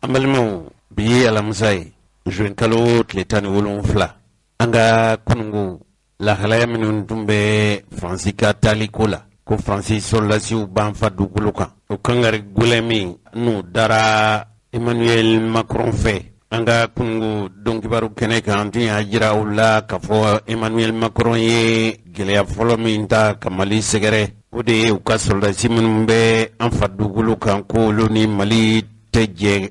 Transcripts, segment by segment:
An balimaw, bi ye alamisa ye, juin kalo tile 17. An ka kununko lahalaya minnu tun bɛ Faransi ka taaliko la, ko Faransi sɔrɔdasiw b'an fa dugukolo kan, o kangari gɛlɛn min n'o dara Emmanuel Macron fɛ, an ka kununko donkibaru kɛnɛ kan, an tun y'a jira aw la k'a fɔ Emmanuel Macron ye gɛlɛya fɔlɔ min ta ka Mali sɛgɛrɛ, o de ye u ka sɔrɔdasi minnu bɛ an fa dugukolo kan, k'olu ni Mali tɛ jɛ,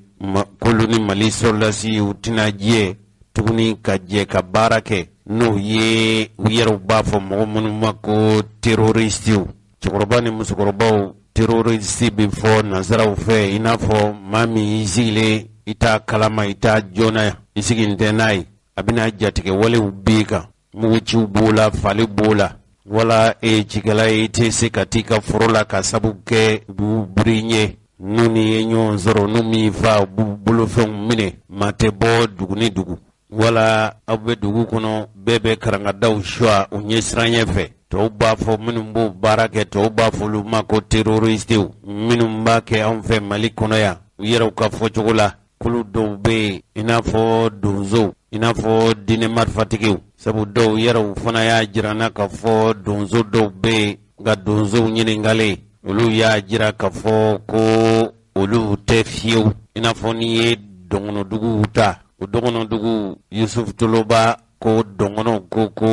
k'olu ni Mali sɔrɔdasiw tɛna jɛ tuguni ka jɛ ka baara kɛ, n'o ye u yɛrɛw b'a fɔ mɔgɔ minnu ma ko terroristew. Cɛkɔrɔba ni musokɔrɔbaw, terroriste bɛ fɔ nansaraw fɛ i n'a fɔ maa min y'i sigilen, i t'a kalama, i t'a joona, i sigilen tɛ n'a ye, a bɛna jatigɛ walew bin kan, muguciw b'o la, fali b'o la, wala e ye cikɛla ye, i tɛ se ka t'i ka foro la ka sabu kɛ u b'u biri ɲɛ. N'u ni ye ɲɔgɔn sɔrɔ, n'u m'i fa, u b'u bolofɛnw minɛ. Maa tɛ bɔ dugu ni dugu, wala aw bɛ dugu kɔnɔ, bɛɛ bɛ karangadaw suwa u ɲɛ siranɲɛ fɛ. Tɔw b'a fɔ minnu b'o baara kɛ, tɔw b'a fɔ olu ma ko terroristew. Minnu b'a kɛ anw fɛ Mali kɔnɔ yan, u yɛrɛw ka fɔcogo la, kulu dɔw bɛ yen i n'a fɔ donsow, i n'a fɔ diinɛ marifatigiw, sabu dɔw yɛrɛw fana y'a jira n na k'a fɔ donso dɔw bɛ yen. Nka donsow ɲininkalen, olu y'a jira k'a fɔ ko olu tɛ fiyewu. I n'a fɔ n'i ye dɔngɔnɔduguw ta, o dɔngɔnɔdugu Yusuf Toloba ko dɔngɔnɔw ko ko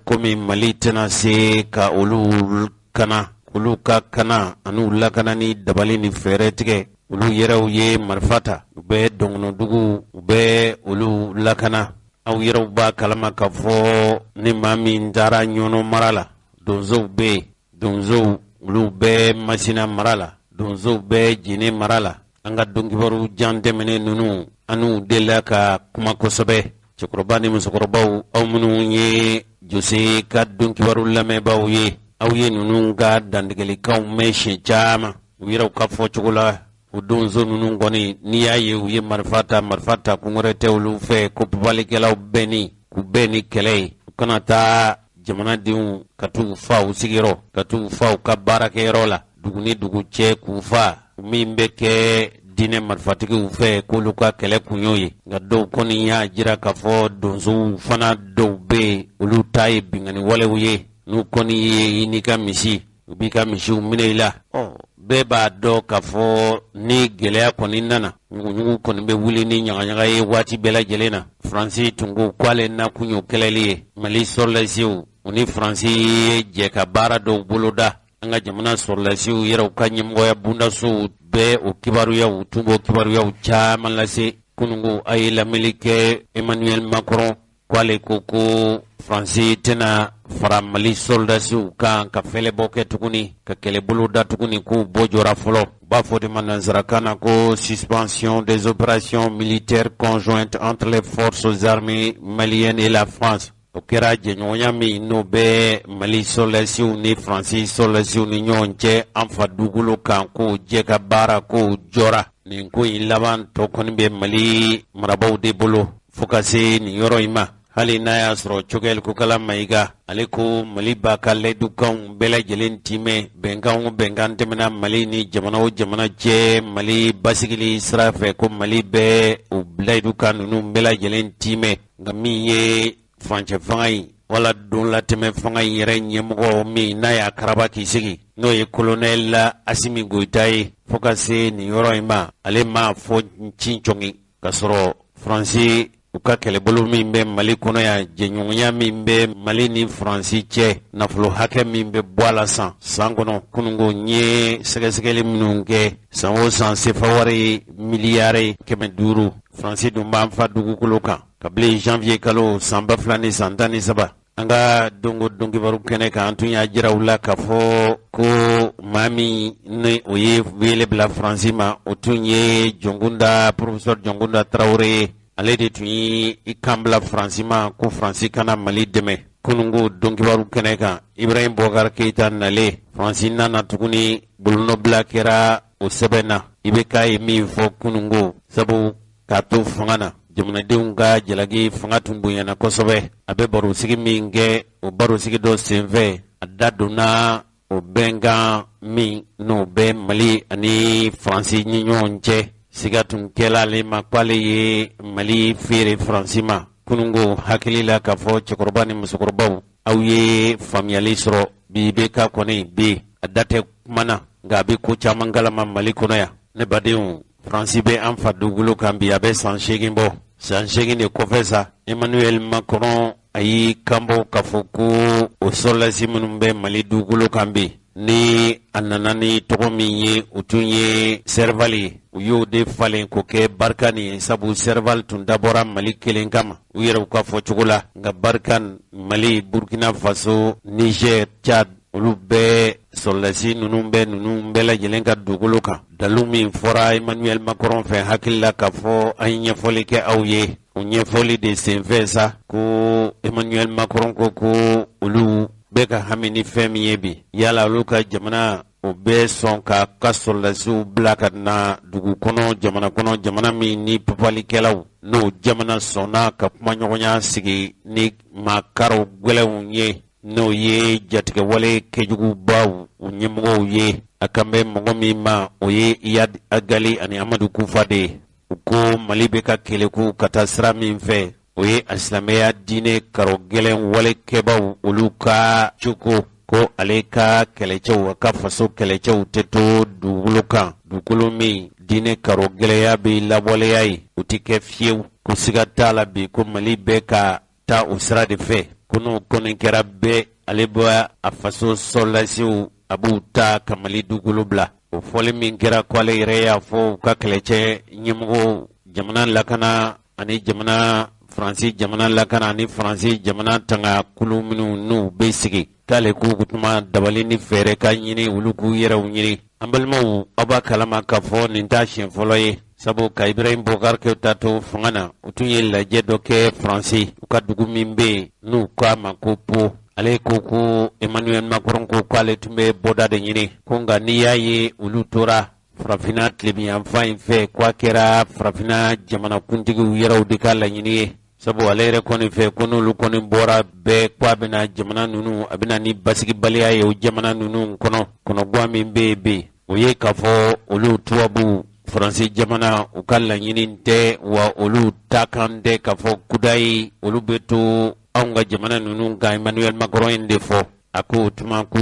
komi Mali tɛna se ka olu kana, olu ka kana an'u lakana ni dabali ni fɛɛrɛ tigɛ, olu yɛrɛw ye marifa ta, u bɛ dɔngɔnɔduguw, u bɛ olu lakana. Aw yɛrɛw b'a kalama k'a fɔ ni maa min taara Ɲɔnɔ mara la, donsow bɛ yen, donsow olu bɛ Masina mara la, donsow bɛ Jene mara la. An ka donkibaru jan tɛmɛnen ninnu, an n'u delila ka kuma kosɛbɛ. Cɛkɔrɔba ni musokɔrɔbaw, aw minnu ye Jose ka donkibaru lamɛnbaaw ye, aw ye ninnu ka dantigɛlikanw mɛn siɲɛ caman u yɛrɛw ka fɔcogo la. O donso ninnu kɔni, n'i y'a ye u ye marifa ta, marifa ta kun wɛrɛ tɛ olu fɛ ko papalikɛlaw bɛnni, k'u bɛn ni kɛlɛ ye, u kana taa jamanadenw ka t'u fa u sigiyɔrɔ, ka t'u fa u ka baarakɛyɔrɔ la, dugu ni dugu cɛ k'u fa, min bɛ kɛ diinɛ marifatigiw fɛ, k'olu ka kɛlɛ kun y'o ye. Nka dɔw kɔni y'a jira k'a fɔ donsow fana dɔw bɛ yen, olu ta ye binkanni walew ye. N'u kɔni ye i n'i ka misi, u b'i ka misiw minɛ i la. Ɔ, bɛɛ b'a dɔn k'a fɔ ni gɛlɛya kɔni nana, ɲuguɲugu kɔni bɛ wuli ni ɲagaɲaga ye waati bɛɛ lajɛlen na. Faransi tun ko k'ale nakun y'o kɛlɛli ye. Mali sɔrɔdasiw, u ni Faransi ye jɛ ka baara dɔw boloda. An ka jamana sɔrɔdasiw yɛrɛw ka ɲɛmɔgɔya bondasow bɛɛ o kibaruyaw tun b'o kibaruyaw caman lase. Kununko a ye lamɛnni kɛ Emmanuel Macron k'ale ko ko Faransi tɛna fara Mali sɔrɔdasiw kan ka fɛlɛbɔ kɛ tuguni, ka kɛlɛbolo da tuguni, k'u bɔ jɔra fɔlɔ. U b'a fɔ de ma nansarakan na ko suspension des opérations militaires conjointes entre les forces armées maliennes et la France. O kɛra jɛɲɔgɔnya min n'o bɛ Mali sɔrɔdasiw ni Faransi sɔrɔdasiw ni ɲɔgɔn cɛ an fa dugukolo kan, k'o jɛ ka baara k'o jɔra. Nin ko in laban tɔ kɔni bɛ Mali marabaaw de bolo fo ka se nin yɔrɔ in ma. Hali n'a y'a sɔrɔ Choguel Kokala Mayiga, ale ko Mali b'a ka layidukanw bɛɛ lajɛlen timɛ, bɛnkan o bɛnkan tɛmɛna Mali ni jamana o jamana cɛ Mali basigili sira fɛ, ko Mali bɛ o layidukan ninnu bɛɛ lajɛlen timɛ. Nka min ye furancɛ fanga in wala donlatɛmɛ fanga in yɛrɛ ɲɛmɔgɔ min n'a y'a karaba k'i sigi, n'o ye kolonɛli Asimi Goyita ye, fo ka se nin yɔrɔ in ma, ale m'a fɔ ci cɔngi k'a sɔrɔ Faransi u ka kɛlɛbolo min bɛ Mali kɔnɔ yan, jɛɲɔgɔnya min bɛ Mali ni Faransi cɛ, nafolo hakɛ min bɛ bɔ a la san san kɔnɔ. Kununko n ye sɛgɛsɛgɛli minnu kɛ, san o san sefa wari miliyari 500, Faransi dun b'an fa dugukolo kan kabini janvier kalo san 2013. An ka donko donkibaru kɛnɛ kan, an tun y'a jira u la k'a fɔ ko maa min ni o ye wele bila Faransi ma, o tun ye Jɔnkunda, professeur Jɔnkunda Tarawele ye. Ale de tun ye i kan bila Faransi ma ko Faransi kana Mali dɛmɛ. Kununko donkibaru kɛnɛ kan, Ibrahim Boubacar Keita nalen, Faransi nana tuguni, bolonɔbila kɛra o sɛbɛn na. IBK ye min fɔ kununko, sabu k'a to fanga na, jamanadenw ka jalaki fanga tun bonyana kosɛbɛ. A bɛ barosigi min kɛ, o barosigi dɔ senfɛ, a da donna o bɛnkan min n'o bɛ Mali ani Faransi ni ɲɔgɔn cɛ. Siga tun kɛla ale ma k'ale ye Mali feere Faransi ma kunungo. Hakili la k'a fɔ cɛkɔrɔba ni musokɔrɔbaw, aw ye faamuyali sɔrɔ bi. IBK kɔni bi, a da tɛ kuma na, nka a bɛ ko caman kalama Mali kɔnɔ yan. Ne badenw, Faransi bɛ an fa dugukolo kan bi, a bɛ san 8 bɔ. San 8 de kɔfɛ sa, Emmanuel Macron a y'i kanbɔ k'a fɔ ko o sɔrɔlasi minnu bɛ Mali dugukolo kan bi, ni a nana ni tɔgɔ min ye, o tun ye Serval ye, u y'o de falen k'o kɛ Barkhane ye, sabu Serval tun dabɔra Mali kelen kama u yɛrɛw ka fɔ cogo la. Nka Barkhane, Mali, Burkina Faso, Niger, Tchad, olu bɛɛ sɔrɔlasi ninnu bɛ ninnu bɛɛ lajɛlen ka dugukolo kan. Dalu min fɔra Emmanuel Macron fɛ, hakili la k'a fɔ an ye ɲɛfɔli kɛ aw ye, o ɲɛfɔli de senfɛ sa ko Emmanuel Macron ko ko olu bɛ ka hami ni fɛn min ye bi, yala olu ka jamana o bɛ sɔn ka ka sɔrɔlasiw bila ka na dugu kɔnɔ, jamana kɔnɔ, jamana min ni papalikɛlaw n'o jamana sɔnna ka kumaɲɔgɔnya sigi ni maa karaw gɛlɛnw ye, n'o ye jatigɛwale kɛjugubaw u ɲɛmɔgɔw ye. A kan bɛ mɔgɔ min ma, o ye Iyad Ag Ghali ani Amadu Kufa de ye. U ko Mali bɛ ka keleku ka taa sira min fɛ, o ye a silamɛya diinɛ karo gɛlɛn walekɛbaw olu ka cogo, ko ale ka kɛlɛcɛw, a ka faso kɛlɛcɛw tɛ to dugukolo kan, dugukolo min diinɛ karo gɛlɛya bɛ lawaleya ye, o tɛ kɛ fiyewu. Ko siga t'a la bi ko Mali bɛ ka taa o sira de fɛ, ko n'o kɔni kɛra bɛɛ, ale bɛ a faso sɔrɔlasiw, a b'u ta ka Mali dugukolo bila. O fɔli min kɛra, ko ale yɛrɛ y'a fɔ u ka kɛlɛcɛ ɲɛmɔgɔw, jamana lakana ani jamana Faransi jamana lakana ani Faransi jamana tanga kulu minnu n'u bɛ sigi, k'ale k'u tuma dabali ni fɛɛrɛ ka ɲini, olu k'u yɛrɛw ɲini. An balimaw, aw b'a kalama k'a fɔ nin t'a siɲɛ fɔlɔ ye, sabu ka Ibrahim Boubacar Keïta to fanga na, u tun ye lajɛ dɔ kɛ Faransi, u ka dugu min bɛ yen n'u k'a ma ko Pau. Ale ko ko Emmanuel Macron ko k'ale tun bɛ bɔda de ɲini, ko nka n'i y'a ye olu tora Farafinna tilebinyanfan in fɛ, ko a kɛra Farafinna jamanakuntigiw yɛrɛw de ka laɲini ye, sabu ale yɛrɛ kɔni fɛ ko n'olu kɔni bɔra bɛɛ, ko a bɛna jamana ninnu, a bɛna ni basigibaliya ye o jamana ninnu kɔnɔ. Kɔnɔguwan min bɛ yen bi, o ye k'a fɔ olu tubabuw, Faransi jamana, u ka laɲini tɛ wa olu ta kan tɛ k'a fɔ kudayi olu bɛ to anw ka jamana ninnu kan. Emmanuel Macron in de fɔ, a ko o tuma ko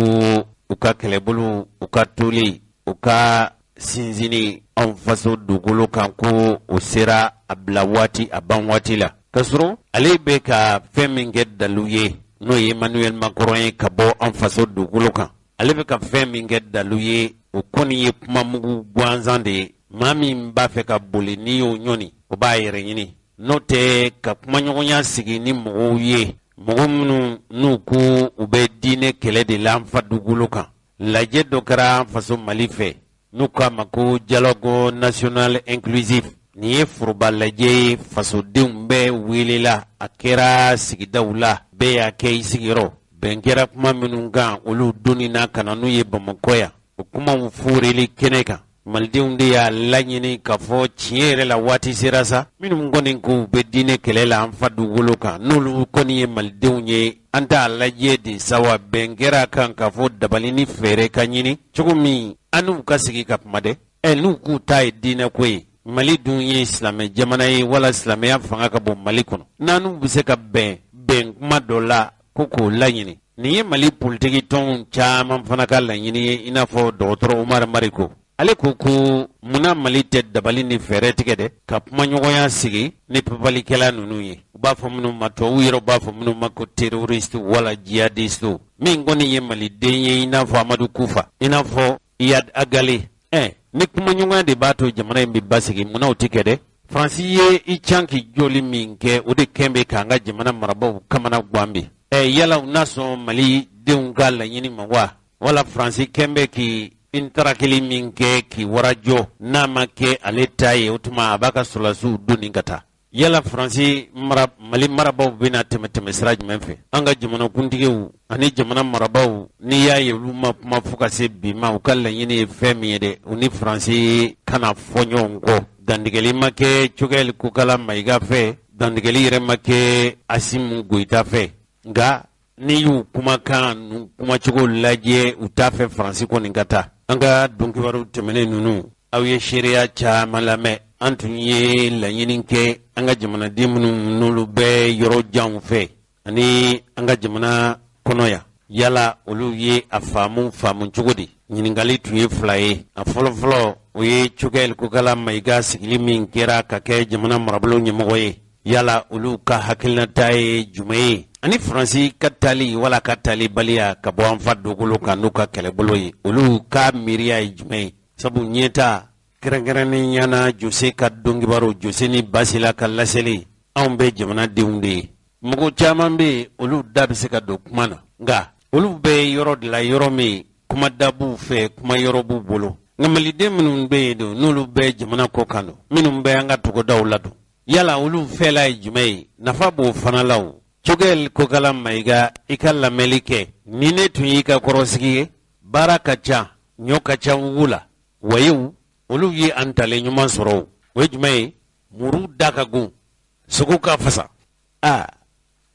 u ka kɛlɛbolo, u ka toli, u ka sinsinni anw faso dugukolo kan, ko o sera a bila waati, a ban waati la, k'a sɔrɔ ale bɛ ka fɛn min kɛ dalu ye, n'o ye Emmanuel Macron ye ka bɔ an faso dugukolo kan, ale bɛ ka fɛn min kɛ dalu ye, o kɔni ye kuma mugu gansan de ye. Maa min b'a fɛ ka boli, n'i y'o ɲɔni, o b'a yɛrɛ ɲini. N'o tɛ, ka kumaɲɔgɔnya sigi ni mɔgɔw ye, mɔgɔ minnu n'u ko u bɛ diinɛ kɛlɛ de la an fa dugukolo kan. Lajɛ dɔ kɛra an faso Mali fɛ n'u k'a ma ko dialogue national inclusif. Nin ye foroba lajɛ ye, fasodenw bɛɛ welela, a kɛra sigidaw la, bɛɛ y'a kɛ i sigiyɔrɔ. Bɛn kɛra kuma minnu kan, olu donni na ka na n'u ye Bamakɔ yan, o kumaw foreli kɛnɛ kan, malidenw de y'a laɲini k'a fɔ tiɲɛ yɛrɛ la, waati sera sa, minnu kɔni ko u bɛ diinɛ kɛlɛ la an fa dugukolo kan, n'olu kɔni ye malidenw ye, an t'a lajɛ de sa wa. Bɛn kɛra kan k'a fɔ dabali ni fɛɛrɛ ka ɲini cogo min an n'u ka sigi ka kuma dɛ. Ɛ, n'u k'u ta ye diinɛko ye, Mali dun ye silamɛ jamana ye, wala silamɛya fanga ka bon Mali kɔnɔ, n'an n'u bɛ se ka bɛn bɛn kuma dɔ la, ko k'o laɲini. Nin ye Mali politiki tɔnw caman fana ka laɲini ye, i n'a fɔ dɔgɔtɔrɔ Umaru Mariko. Ale ko ko munna Mali tɛ dabali ni fɛɛrɛ tigɛ dɛ ka kumaɲɔgɔnya sigi ni papalikɛla ninnu ye, u b'a fɔ minnu ma, tubabuw yɛrɛ b'a fɔ minnu ma ko terroriste wala jihadiste. Min kɔni ye maliden ye, i n'a fɔ Amadu Kufa, i n'a fɔ Iyad Ag Ghali, ɛ, ni kumaɲɔgɔnya de b'a to jamana in bɛ basigi, munna o tɛ kɛ dɛ? Faransi ye i can k'i jɔli min kɛ, o de kɛn bɛ k'an ka jamana marabaaw kamana gan bi. Ɛ, yala u n'a sɔn Mali denw ka laɲini ma wa? Wala Faransi kɛn bɛ k'i ntarakili min kɛ k'i warajɔ, n'a ma kɛ ale ta ye, o tuma a b'a ka sɔrɔlasiw donni ka taa. Yala Faransi mara, Mali marabaaw bɛna tɛmɛ tɛmɛ sira jumɛn fɛ? An ka jamanakuntigiw ani jamana marabaaw, n'i y'a ye olu ma kuma fo ka se bi ma, u ka laɲini ye fɛn min ye dɛ, u ni Faransi kana fɔ ɲɔgɔn kɔ. Dantigɛli ma kɛ Choguel Kokala Mayiga fɛ, dantigɛli yɛrɛ ma kɛ Asimu Goyita fɛ, nka n'i y'u kumakan nu kumacogo lajɛ, u t'a fɛ Faransi kɔni ka taa. An ka donkibaru tɛmɛnen ninnu. Aw ye seereya caman lamɛn. An tun ye laɲini kɛ an ka jamanaden minnu n'olu bɛ yɔrɔ janw fɛ ani an ka jamana kɔnɔ yan, yala olu ye a faamu faamu cogo di? Ɲininkali tun ye fila ye. A fɔlɔfɔlɔ, o ye Choguel Kokala Mayiga sigili min kɛra ka kɛ jamana marabolo ɲɛmɔgɔ ye, yala olu ka hakilinata ye jumɛn ye? Ani Faransi ka taali wala ka taalibaliya ka bɔ an fa dugukolo kan n'u ka kɛlɛbolo ye, olu ka miiriya ye jumɛn ye? Sabu ɲɛta kɛrɛnkɛrɛnnenya na, Jose ka donkibaru, Jose ni Basila ka laseli, anw bɛ jamanadenw de ye. Mɔgɔ caman bɛ yen, olu da bɛ se ka don kuma na, nka olu bɛ yɔrɔ de la, yɔrɔ min kuma da b'u fɛ, kuma yɔrɔ b'u bolo. Nka maliden minnu bɛ yen don, n'olu bɛ jamana kɔ kan don, minnu bɛ an ka togodaw la don, yala olu fɛla ye jumɛn ye? Nafa b'o fana la o. Choguel Kokala Mayiga, i ka lamɛnli kɛ. Ni ne tun y'i ka kɔrɔsigi ye, baara ka ca, ɲɔ ka ca wugu la, wayew olu ye an talen ɲuman sɔrɔ. O o ye jumɛn ye? Muru da ka gon, sogo ka fasa. Aa,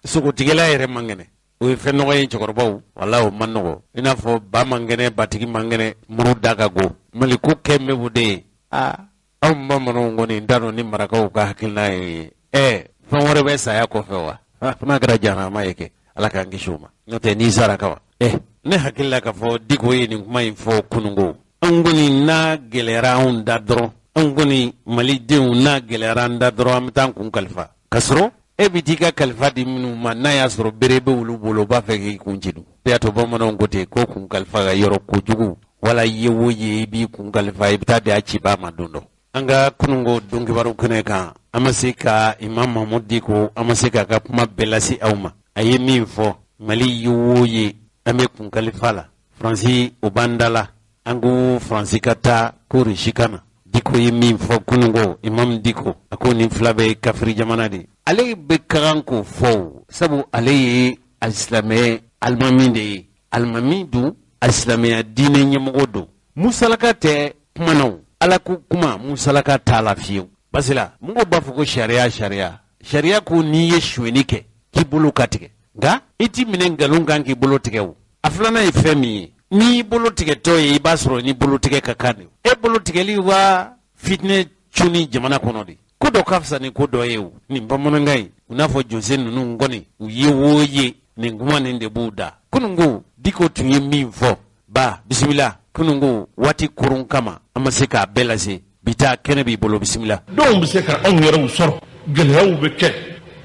sogotigɛla yɛrɛ man kɛnɛ, o ye fɛn nɔgɔ ye cɛkɔrɔbaw, wala o man nɔgɔ. I n'a fɔ ba man kɛnɛ, batigi man kɛnɛ, muru da ka go. Mali ko kɛ bɛ o de ye. Aa, anw bamananw kɔni, n t'a dɔn ni marakaw ka hakilina ye. Ɛ, fɛn wɛrɛ bɛ saya kɔfɛ wa? Fo n'a kɛra jahanama ye kɛ, Ala k'an kisi o ma. N'o tɛ, n'i sara ka wa? Ɛ, ne hakili la k'a fɔ Diko ye nin kuma in fɔ kununko. An kɔni, n'a gɛlɛyara anw da dɔrɔn, anw kɔni malidenw, n'a gɛlɛyara an da dɔrɔn, an bɛ taa an kun kalifa. K'a sɔrɔ e bɛ t'i ka kalifa di minnu ma, n'a y'a sɔrɔ bere bɛ olu bolo, u b'a fɛ k'i kun ci dun. O y'a to bamananw ko ten ko kun kalifa ka yɔrɔ kojugu, wala ye o ye, i b'i kun kalifa, i bɛ taa di a cibaa ma don dɔ. An ka kununko donkibaru kɛnɛ kan, an ma se ka Imam Mahamudu Diko, an ma se k'a ka kuma bɛɛ lase aw ma. A ye min fɔ, Mali ye o ye, an bɛ kun kalifa la. Faransi, o b'an da la, an ko Faransi ka taa, ko Rusi ka na. Diko ye min fɔ kununko, Imam Diko, a ko nin fila bɛ kafiri jamana de. Ale bɛ ka kan k'o fɔ o, sabu ale ye alisilamɛ alimami de ye. Alimami dun, alisilamɛya diinɛ ɲɛmɔgɔ don. Musalaka tɛ kuma na o, Ala ko kuma, musalaka t'a la fiyewu. Basila mɔgɔw b'a fɔ ko sariya, sariya, sariya ko n'i ye sonyɛni kɛ, k'i bolo ka tigɛ. Nka i t'i minɛ nkalon kan k'i bolo tigɛ o. A filanan ye fɛn min ye, n'i bolo tigɛtɔ ye, i b'a sɔrɔ ni bolo tigɛ ka kan de. E bolo tigɛli wa fitinɛ cunni jamana kɔnɔ de. Ko dɔ ka fisa ni ko dɔ ye o. Nin bamanankan in, u n'a fɔ Jose ninnu kɔni, u ye o ye, nin kuma nin de b'u da. Kununko Diko tun ye min fɔ, ba bisimila. Kununko waati kurun kama, an ma se k'a bɛɛ lase. Bi taa kɛnɛ b'i bolo, bisimila. Dɔw bɛ se ka anw yɛrɛw sɔrɔ, gɛlɛyaw bɛ kɛ,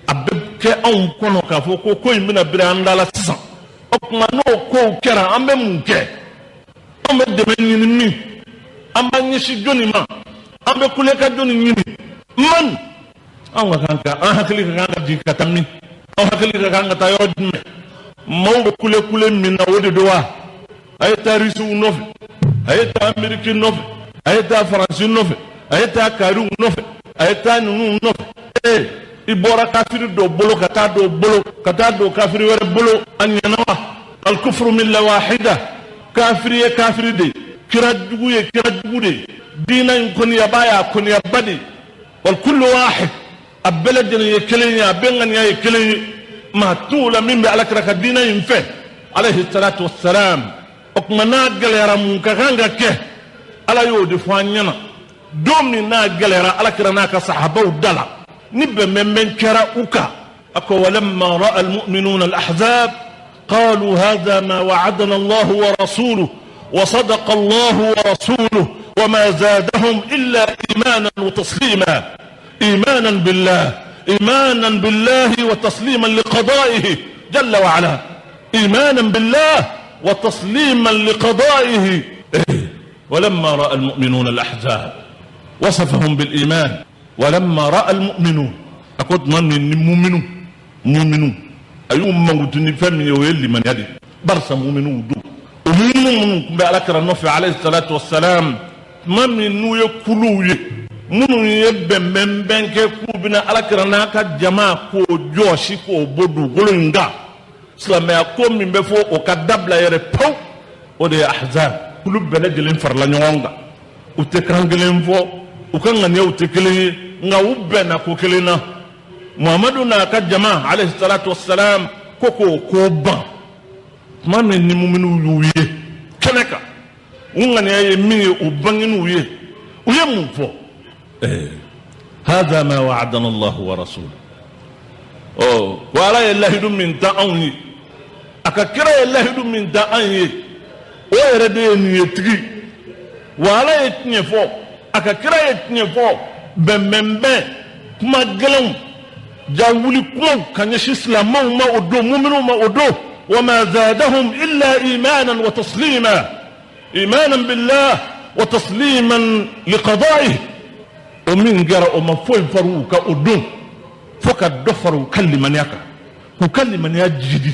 a bɛ kɛ anw kɔnɔ k'a fɔ ko ko in bɛna biri an da la sisan. O tuma, n'o kow kɛra, an bɛ mun kɛ? An bɛ dɛmɛ ɲini min? An b'an ɲɛsin jɔnni ma? An bɛ kule ka jɔnni ɲini? Man, anw ka kan ka an hakili ka kan ka jigin ka taa min? An hakili ka kan ka taa yɔrɔ jumɛn? Maaw bɛ kule kule min na, o de don wa? A ye taa Risiw nɔfɛ, a ye taa Ameriki nɔfɛ, a ye taa Faransi nɔfɛ, a ye taa kariw nɔfɛ, a ye taa ninnu nɔfɛ. Ee, i bɔra kafiri dɔ bolo ka taa dɔ bolo, ka taa don kafiri wɛrɛ bolo, a ɲɛna wa? Alikufuru milla wahida. Kafiri ye kafiri de ye, kira jugu ye kira jugu de ye, diinɛ in kɔniyaba y'a kɔniyaba de ye. Walikulu wahid, a bɛɛ lajɛlen ye kelen ye, a bɛɛ ŋaniya ye kelen ye. Maa t'u la min bɛ Alakira ka diinɛ in fɛ, alayhi salatu wasalam. O tuma, n'a gɛlɛyara, mun ka kan ka kɛ? Ala y'o de fɔ an ɲɛna. Don min n'a gɛlɛyara Alakira n'a ka sahabaw da la, ni bɛnbɛnbɛn kɛra u kan, a ko: walamma ra'a almu'minuna al-ahzab qalu hadha ma wa'adana Allah wa rasuluhu wa sadaqa Allah wa rasuluhu wa ma zadahum illa imanan wa taslima. إيمانا بالله، إيمانا بالله وتسليما لقضائه جل وعلا، إيمانا بالله وتسليما لقضائه. إيه؟ ولما رأى المؤمنون الأحزاب، وصفهم بالإيمان. ولما رأى المؤمنون، أقول من مؤمنون، مؤمنون أيوم من فهم يولي من يدي برسا مؤمنون دو ومؤمنون بألكر النفع عليه الصلاة والسلام. ما من يكلوا minnu ye bɛnbɛnbɛn kɛ k'u bɛna Alakira n'a ka jama k'o jɔsi, k'o bɔ dugukolo in kan, silamɛya ko min bɛ fɔ, o ka dabila yɛrɛ pewu, o de ye ahzab. Kulu bɛɛ lajɛlen farala ɲɔgɔn kan, u tɛ kan kelen fɔ, u ka ŋaniyaw tɛ kelen ye, nka u bɛnna ko kelen na: Muhamadu n'a ka jama, alayhi salatu wasalam, ko k'o ko ban. Tuma min ni muminiw y'u ye kɛnɛ kan, u ŋaniya ye min ye, u bangen'u ye. U ye mun fɔ? Hada ma wa'adana Allahu wa rasuluhu. Ɔ ko Ala ye lahidu min ta anw ye, a ka kira ye lahidu min ta an ye, o yɛrɛ de ye nin ye tigi. Wa Ala ye tiɲɛ fɔ, a ka kira ye tiɲɛ fɔ. Bɛnbɛnbɛn kuma gɛlɛnw, jawuli kumaw ka ɲɛsin silamɛw ma o don, muminw ma o don. Wa ma zadahum illa imanan wa taslima, imanan billah wa tasliman liqada'ihi. O min kɛra, o ma foyi far'u kan o don fo ka dɔ fara u ka limaniya kan, k'u ka limaniya jidi,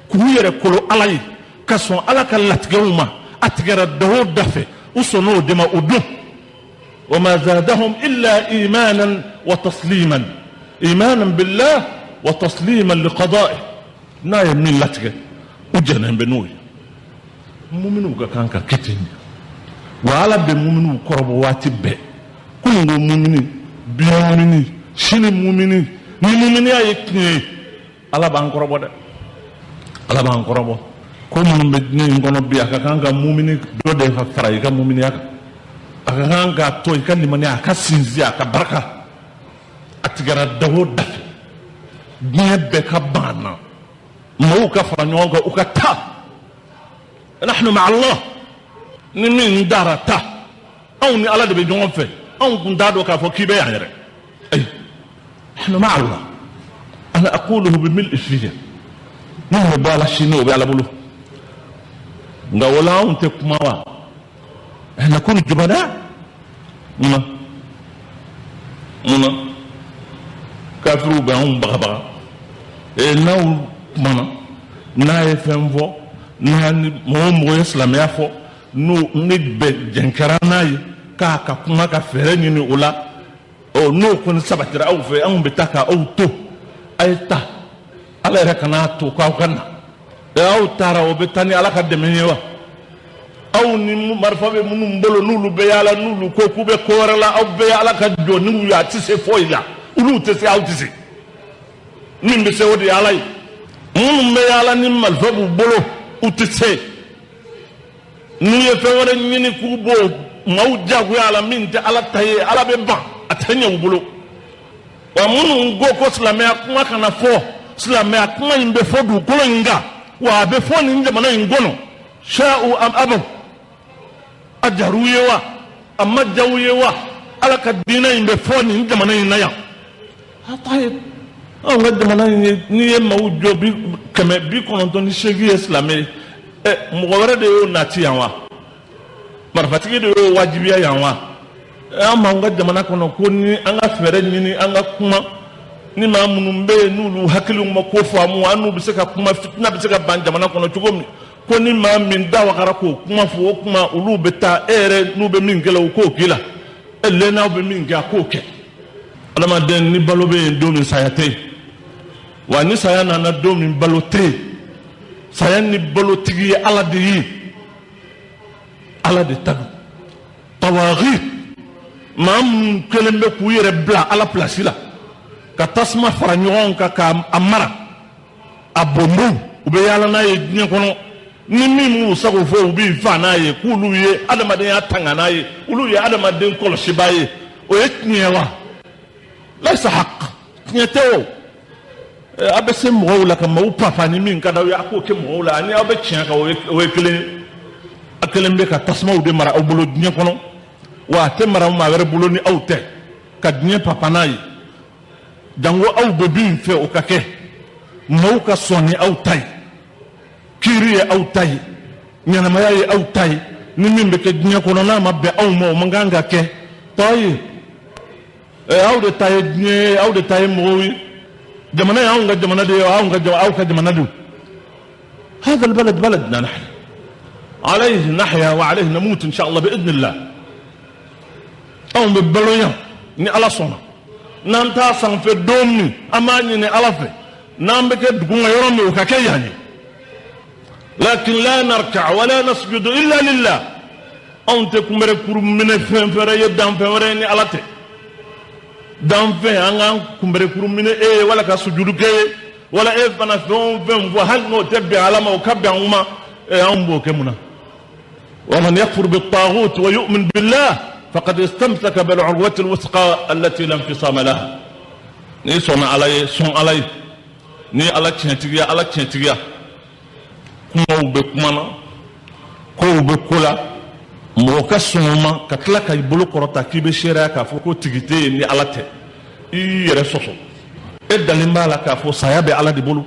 k'u yɛrɛ kolo Ala ye, ka sɔn Ala ka latigɛw ma. A tigɛra da o da fɛ, u sɔnn'o de ma o don. Wa ma zadahum illa imanan wa tasliman, imanan billah wa tasliman liqada'ihi. N'a ye min latigɛ, u jɛnnen bɛ n'o ye. Muminuw ka kan ka kɛ ten. Wa Ala bɛ muminuw kɔrɔbɔ waati bɛɛ. Kunun ko mumini, bi mumini, sini mumini. Ni muminiya ye tiɲɛ ye, Ala b'an kɔrɔbɔ dɛ, Ala b'an kɔrɔbɔ. Ko minnu bɛ diɲɛ in kɔnɔ bi, a ka kan ka mumini dɔ de ka fara i ka muminiya kan. A ka kan k'a to i ka limaniya a ka sinsin, a ka barika. A tigɛra da o da fɛ, diɲɛ bɛɛ ka ban na, maaw ka fara ɲɔgɔn kan, u ka taa. Nahnu ma'a Allah. Ni min dara ta, anw ni Ala de bɛ ɲɔgɔn fɛ. Anw kun t'a dɔn k'a fɔ k'i bɛ yan yɛrɛ. Ayi, nahnu ma'a Allah. Ana aquluhu bi mil'i fiya. Min bɛ bɔ Ala sini, o bɛ Ala bolo. Nka o la anw tɛ kuma wa? Nakunu jubana. Munna? Munna? Kafiriw bɛ anw bagabaga. N'aw kumana, n'a ye fɛn fɔ, n'a ni mɔgɔ o mɔgɔ ye silamɛya fɔ, n'o ni bɛn jɛn kɛra n'a ye k'a ka kuma ka fɛɛrɛ ɲini o la, ɔ n'o kɔni sabatira aw fɛ, anw bɛ taa k'aw to. A ye taa, Ala yɛrɛ kan'a to k'aw ka na. Aw taara, o bɛ taa ni Ala ka dɛmɛ ye wa? Aw ni marifa bɛ minnu bolo, n'olu bɛ yaala, n'olu ko k'u bɛ ko wɛrɛ la, aw bɛɛ ye Ala ka jɔ n'u ye, a tɛ se foyi la. Olu tɛ se, aw tɛ se. Min bɛ se, o de ye Ala ye. Minnu bɛ yaala ni marifa b'u bolo, u tɛ se. N'u ye fɛn wɛrɛ ɲini k'u b'o maaw jagoya a la min tɛ Ala ta ye, Ala bɛ ban, a tɛ ɲɛ u bolo. Wa minnu ko ko silamɛya kuma kana fɔ, silamɛya kuma in bɛ fɔ dugukolo in kan, wa a bɛ fɔ nin jamana in kɔnɔ. Sha'u am abaw, a diyar'u ye wa, a ma diya u ye wa, Ala ka diinɛ in bɛ fɔ nin jamana in na yan. Tayib, anw ka jamana in ye, n'i ye maaw jɔ 198 ye silamɛ ye, mɔgɔ wɛrɛ de y'o nati yan wa? Marifatigi de y'o wajibiya yan wa? An b'anw ka jamana kɔnɔ ko ni an ka fɛɛrɛ ɲini, an ka kuma ni maa minnu bɛ yen n'olu hakiliw ma ko faamu, an n'u bɛ se ka kuma, fitina bɛ se ka ban jamana kɔnɔ cogo min. Ko ni maa min da wagara k'o kuma fɔ, o kuma olu bɛ taa e yɛrɛ n'u bɛ min kɛ la, u k'o k'i la. E lɛnnaw bɛ min kɛ, a k'o kɛ. Adamaden ni balo bɛ yen don min, saya tɛ yen. Wa ni saya nana don min, balo tɛ yen. Saya ni balotigi ye Ala de ye, Ala de ta don. Tawaghi, maa minnu kɛlen bɛ k'u yɛrɛ bila Ala pilasi la, ka tasuma fara ɲɔgɔn kan k'a mara, a bɔnbɔn, u bɛ yaala n'a ye diɲɛ kɔnɔ. Ni min m'u sago fɔ, u b'i fa n'a ye, k'olu ye adamadenya tanga n'a ye, olu ye adamaden kɔlɔsibaa ye. O ye tiɲɛ wa? Laysa haq, tiɲɛ tɛ o. A bɛ se mɔgɔw la ka maaw papa ni min ka d'aw ye, a k'o kɛ mɔgɔw la, ani aw bɛ tiɲɛ kan, o ye kelen ye. A kelen bɛ ka tasumaw de mara aw bolo diɲɛ kɔnɔ, wa a tɛ mara maa wɛrɛ bolo ni aw tɛ, ka diɲɛ papa n'a ye. Jango aw bɛ min fɛ o ka kɛ, maaw ka sɔn ni aw ta ye, kiiri ye aw ta ye, ɲɛnamaya ye aw ta ye. Ni min bɛ kɛ diɲɛ kɔnɔ n'a ma bɛn aw ma, o man kan ka kɛ. Tɔ ye aw de ta ye diɲɛ ye, aw de ta ye mɔgɔw ye. Jamana ye anw ka jamana de ye, aw ka jamana don. هذا البلد بلدنا نحن، عليه نحيا وعليه نموت إن شاء الله بإذن الله. Anw bɛ balo yan ni Ala sɔnna. N'an t'a sanfɛ don min, an b'a ɲini Ala fɛ, n'an bɛ kɛ duguma yɔrɔ min, o ka kɛ yan ye. Lakin la narka wala nasjudu illa lillah. Anw tɛ kunbɛrɛ kuru minɛ fɛn wɛrɛ ye, danfɛn wɛrɛ ye ni Ala tɛ. Danfɛn an k'an kunbɛrɛ kuru minɛ e ye, wala ka sujudu kɛ ye, wala e fana fɛn o fɛn fɔ, hali n'o tɛ bɛn Ala ma, o ka bɛn anw ma, anw b'o kɛ mun na? Wa man yakfur bit-taghut wa yu'min billah faqad istamsaka bil urwati al wusqa allati la infisama laha. N'i sɔnna Ala ye, sɔn Ala ye. Ni Ala tiɲɛtigiya, Ala tiɲɛtigiya. Kumaw bɛ kuma na, kow bɛ ko la, mɔgɔ ka sɔn o ma ka tila ka i bolo kɔrɔta k'i bɛ seereya k'a fɔ ko tigi tɛ yen ni Ala tɛ, i y'i yɛrɛ sɔsɔ. E dalen b'a la k'a fɔ saya bɛ Ala de bolo,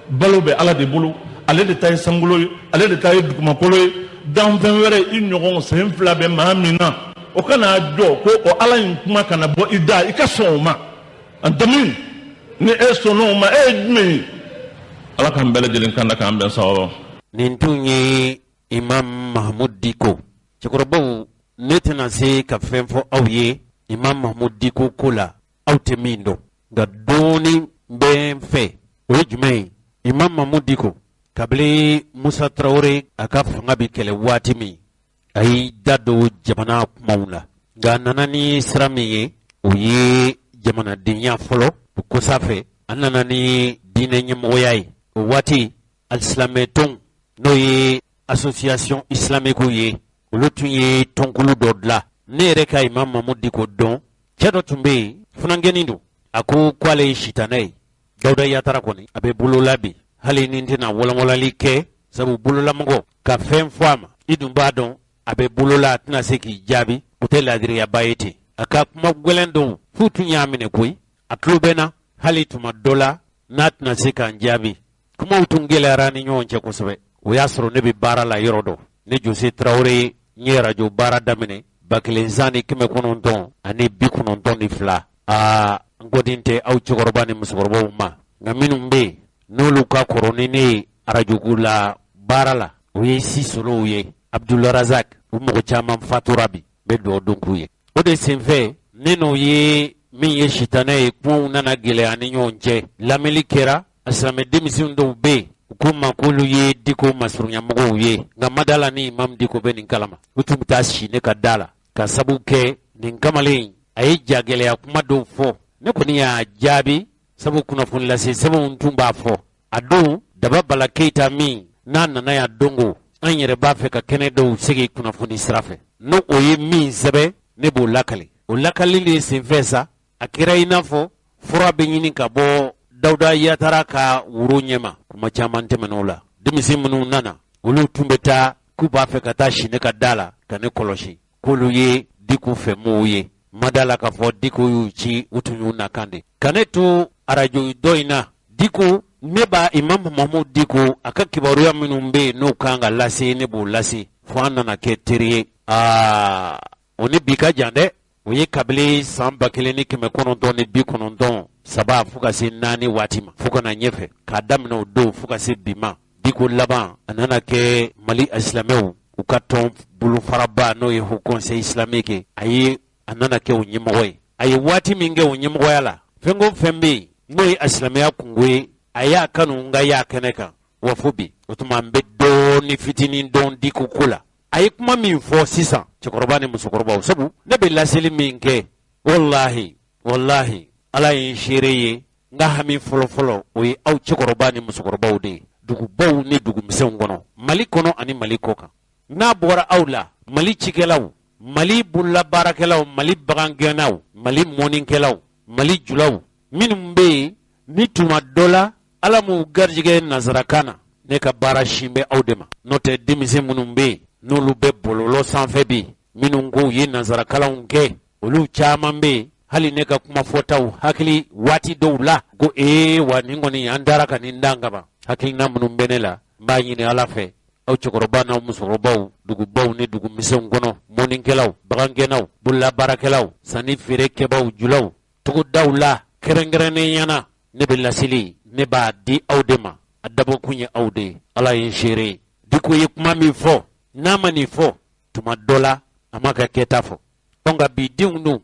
balo bɛ Ala de bolo, ale de ta ye sankolo ye, ale de ta ye dugumakolo ye, danfɛn wɛrɛ i ɲɔgɔn sen fila bɛ maa min na, o kana jɔ ko o Ala in kuma kana bɔ i da, i ka sɔn o ma. Anta min, ni e sɔnna o ma, e ye jumɛn ye? Ala k'an bɛɛ lajɛlen kanda k'an bɛn sababa. Nin tun ye Imam Mahmud Diko. Cɛkɔrɔbaw, ne tɛna se ka fɛn fɔ aw ye Imam Mahmud Diko ko la aw tɛ min dɔn, nka dɔɔni bɛ n fɛ. O ye jumɛn ye? Imam Mahmud Diko, kabini Musa Tarawele a ka fanga bɛ kɛlɛ waati min, a y'i da don jamana kumaw la, nka a nana ni sira min ye, o ye jamanadenya fɔlɔ. O kɔsa fɛ, a nana ni diinɛ ɲɛmɔgɔya ye. O waati, alisilamɛtɔn, n'o ye association islamique ye, olu tun ye tɔnkulu dɔ dilan. Ne yɛrɛ ka Imam Mahmud Diko dɔn, cɛ dɔ tun bɛ yen, funankɛnin don, a ko k'ale ye sitanɛ ye. Dawuda Yatara kɔni, a bɛ bolola bi, hali ni n tɛna walanwalali kɛ, sabu bololamɔgɔ ka fɛn fɔ a ma, i dun b'a dɔn a bɛ bolola, a tɛna se k'i jaabi, o tɛ laadiriyaba ye ten. A ka kuma gɛlɛn dɔw f'u tun y'a minɛ koyi. A tulo bɛ na hali tuma dɔ la n'a tɛna se k'an jaabi. Kumaw tun gɛlɛyara ni ɲɔgɔn cɛ kosɛbɛ. O y'a sɔrɔ ne bɛ baara la yɔrɔ dɔ. Ne Jose Tarawele, n ye arajo baara daminɛ 1992. Aa, n kɔni tɛ aw cɛkɔrɔba ni musokɔrɔbaw ma, nka minnu bɛ yen n'olu ka kɔrɔ ni ne ye arajoko la baara la, o ye si solow ye, Abdulrazak, u mɔgɔ caman fatura bi, n bɛ dugawu don k'u ye. O de senfɛ, ne n'o ye min ye sitanɛ ye, kumaw nana gɛlɛya ni ɲɔgɔn cɛ. Lamɛnli kɛra, a silamɛ denmisɛnw dɔw bɛ yen, u ko ma k'olu ye Diko masurunyamɔgɔw ye, nka madala ni Imam Diko bɛ nin kalama. U tun bɛ taa si ne ka da la ka sabu kɛ nin kamalen a ye jagɛlɛya kuma dɔw fɔ. Ne kɔni y'a jaabi, sabu kunnafoni lase sɛbɛnw tun b'a fɔ. A don, Daba Bala Keyita min n'a nana yan dongo, an yɛrɛ b'a fɛ ka kɛnɛ dɔw segi kunnafoni sira fɛ, n'o o ye min sɛbɛn, ne b'o lakale. O lakali de senfɛ sa, a kɛra i n'a fɔ fura bɛ ɲini ka bɔ Dawuda Yatara ka woro ɲɛma. Kuma caman tɛmɛn'o la. Denmisɛn minnu nana, olu tun bɛ taa k'u b'a fɛ ka taa si ne ka da la ka ne kɔlɔsi, k'olu ye Diko fɛ mɔgɔw ye. Ma da la k'a fɔ Diko y'u ci, u tun y'u nakan de ka ne to arajo dɔ in na. Diko, ne b'a Imam Mahmud Diko, a ka kibaruya minnu bɛ yen n'o kan ka lase, ne b'o lase, fo an nana kɛ teri ye. Aa, o ni bi ka jan dɛ. O ye kabini san 1993 fo ka se naani waati ma, fo ka na ɲɛfɛ k'a daminɛ o don fo ka se bi ma. Diko laban, a nana kɛ Mali asilamɛw u ka tɔn bolofaraba, n'o ye Haut Conseil islamique, a ye a nana kɛ o ɲɛmɔgɔ ye. A ye waati min kɛ o ɲɛmɔgɔya la, fɛn ko fɛn bɛ yen n'o ye asilamɛya kungo ye, a y'a kanu n ka y'a kɛnɛ kan wa fo bi. O tuma, n bɛ dɔɔni fitinin dɔn Diko ko la. A ye kuma min fɔ sisan, cɛkɔrɔba ni musokɔrɔbaw, sabu ne bɛ laseli min kɛ, walahi walahi, Ala ye n seere ye, n ka hami fɔlɔfɔlɔ, o ye aw cɛkɔrɔba ni musokɔrɔbaw de ye, dugubaw ni dugumisɛnw kɔnɔ, Mali kɔnɔ ani Mali kɔ kan. N'a bɔra aw la, Mali cikɛlaw, Mali bololabaarakɛlaw, Mali bagangɛnnaw, Mali mɔnikɛlaw, Mali julaw minnu bɛ yen ni tuma dɔ la Ala m'u garijɛgɛ nansarakan na, ne ka baara sin bɛ aw de ma. N'o tɛ, denmisɛn minnu bɛ yen n'olu bɛ bɔlɔlɔ sanfɛ bi, minnu ko u ye nansarakalanw kɛ, olu caman bɛ yen, hali ne ka kuma fɔtaw hakili waati dɔw la ko ee wa nin kɔni an taara ka nin dan kaban. Hakilina minnu bɛ ne la, n b'a ɲini Ala fɛ, aw cɛkɔrɔba n'aw musokɔrɔbaw, dugubaw ni dugumisɛnw kɔnɔ, mɔnikɛlaw, bagangɛnnaw, bololabaarakɛlaw, sanni feere kɛbaw, julaw, togodaw la kɛrɛnkɛrɛnnenya na, ne bɛ laseli, ne b'a di aw de ma. A dabɔkun ye aw de ye. Ala ye n seere ye. Diko ye kuma min fɔ, n'a ma nin fɔ tuma dɔ la, a ma ka kɛta fɔ. Nka bi denw dun,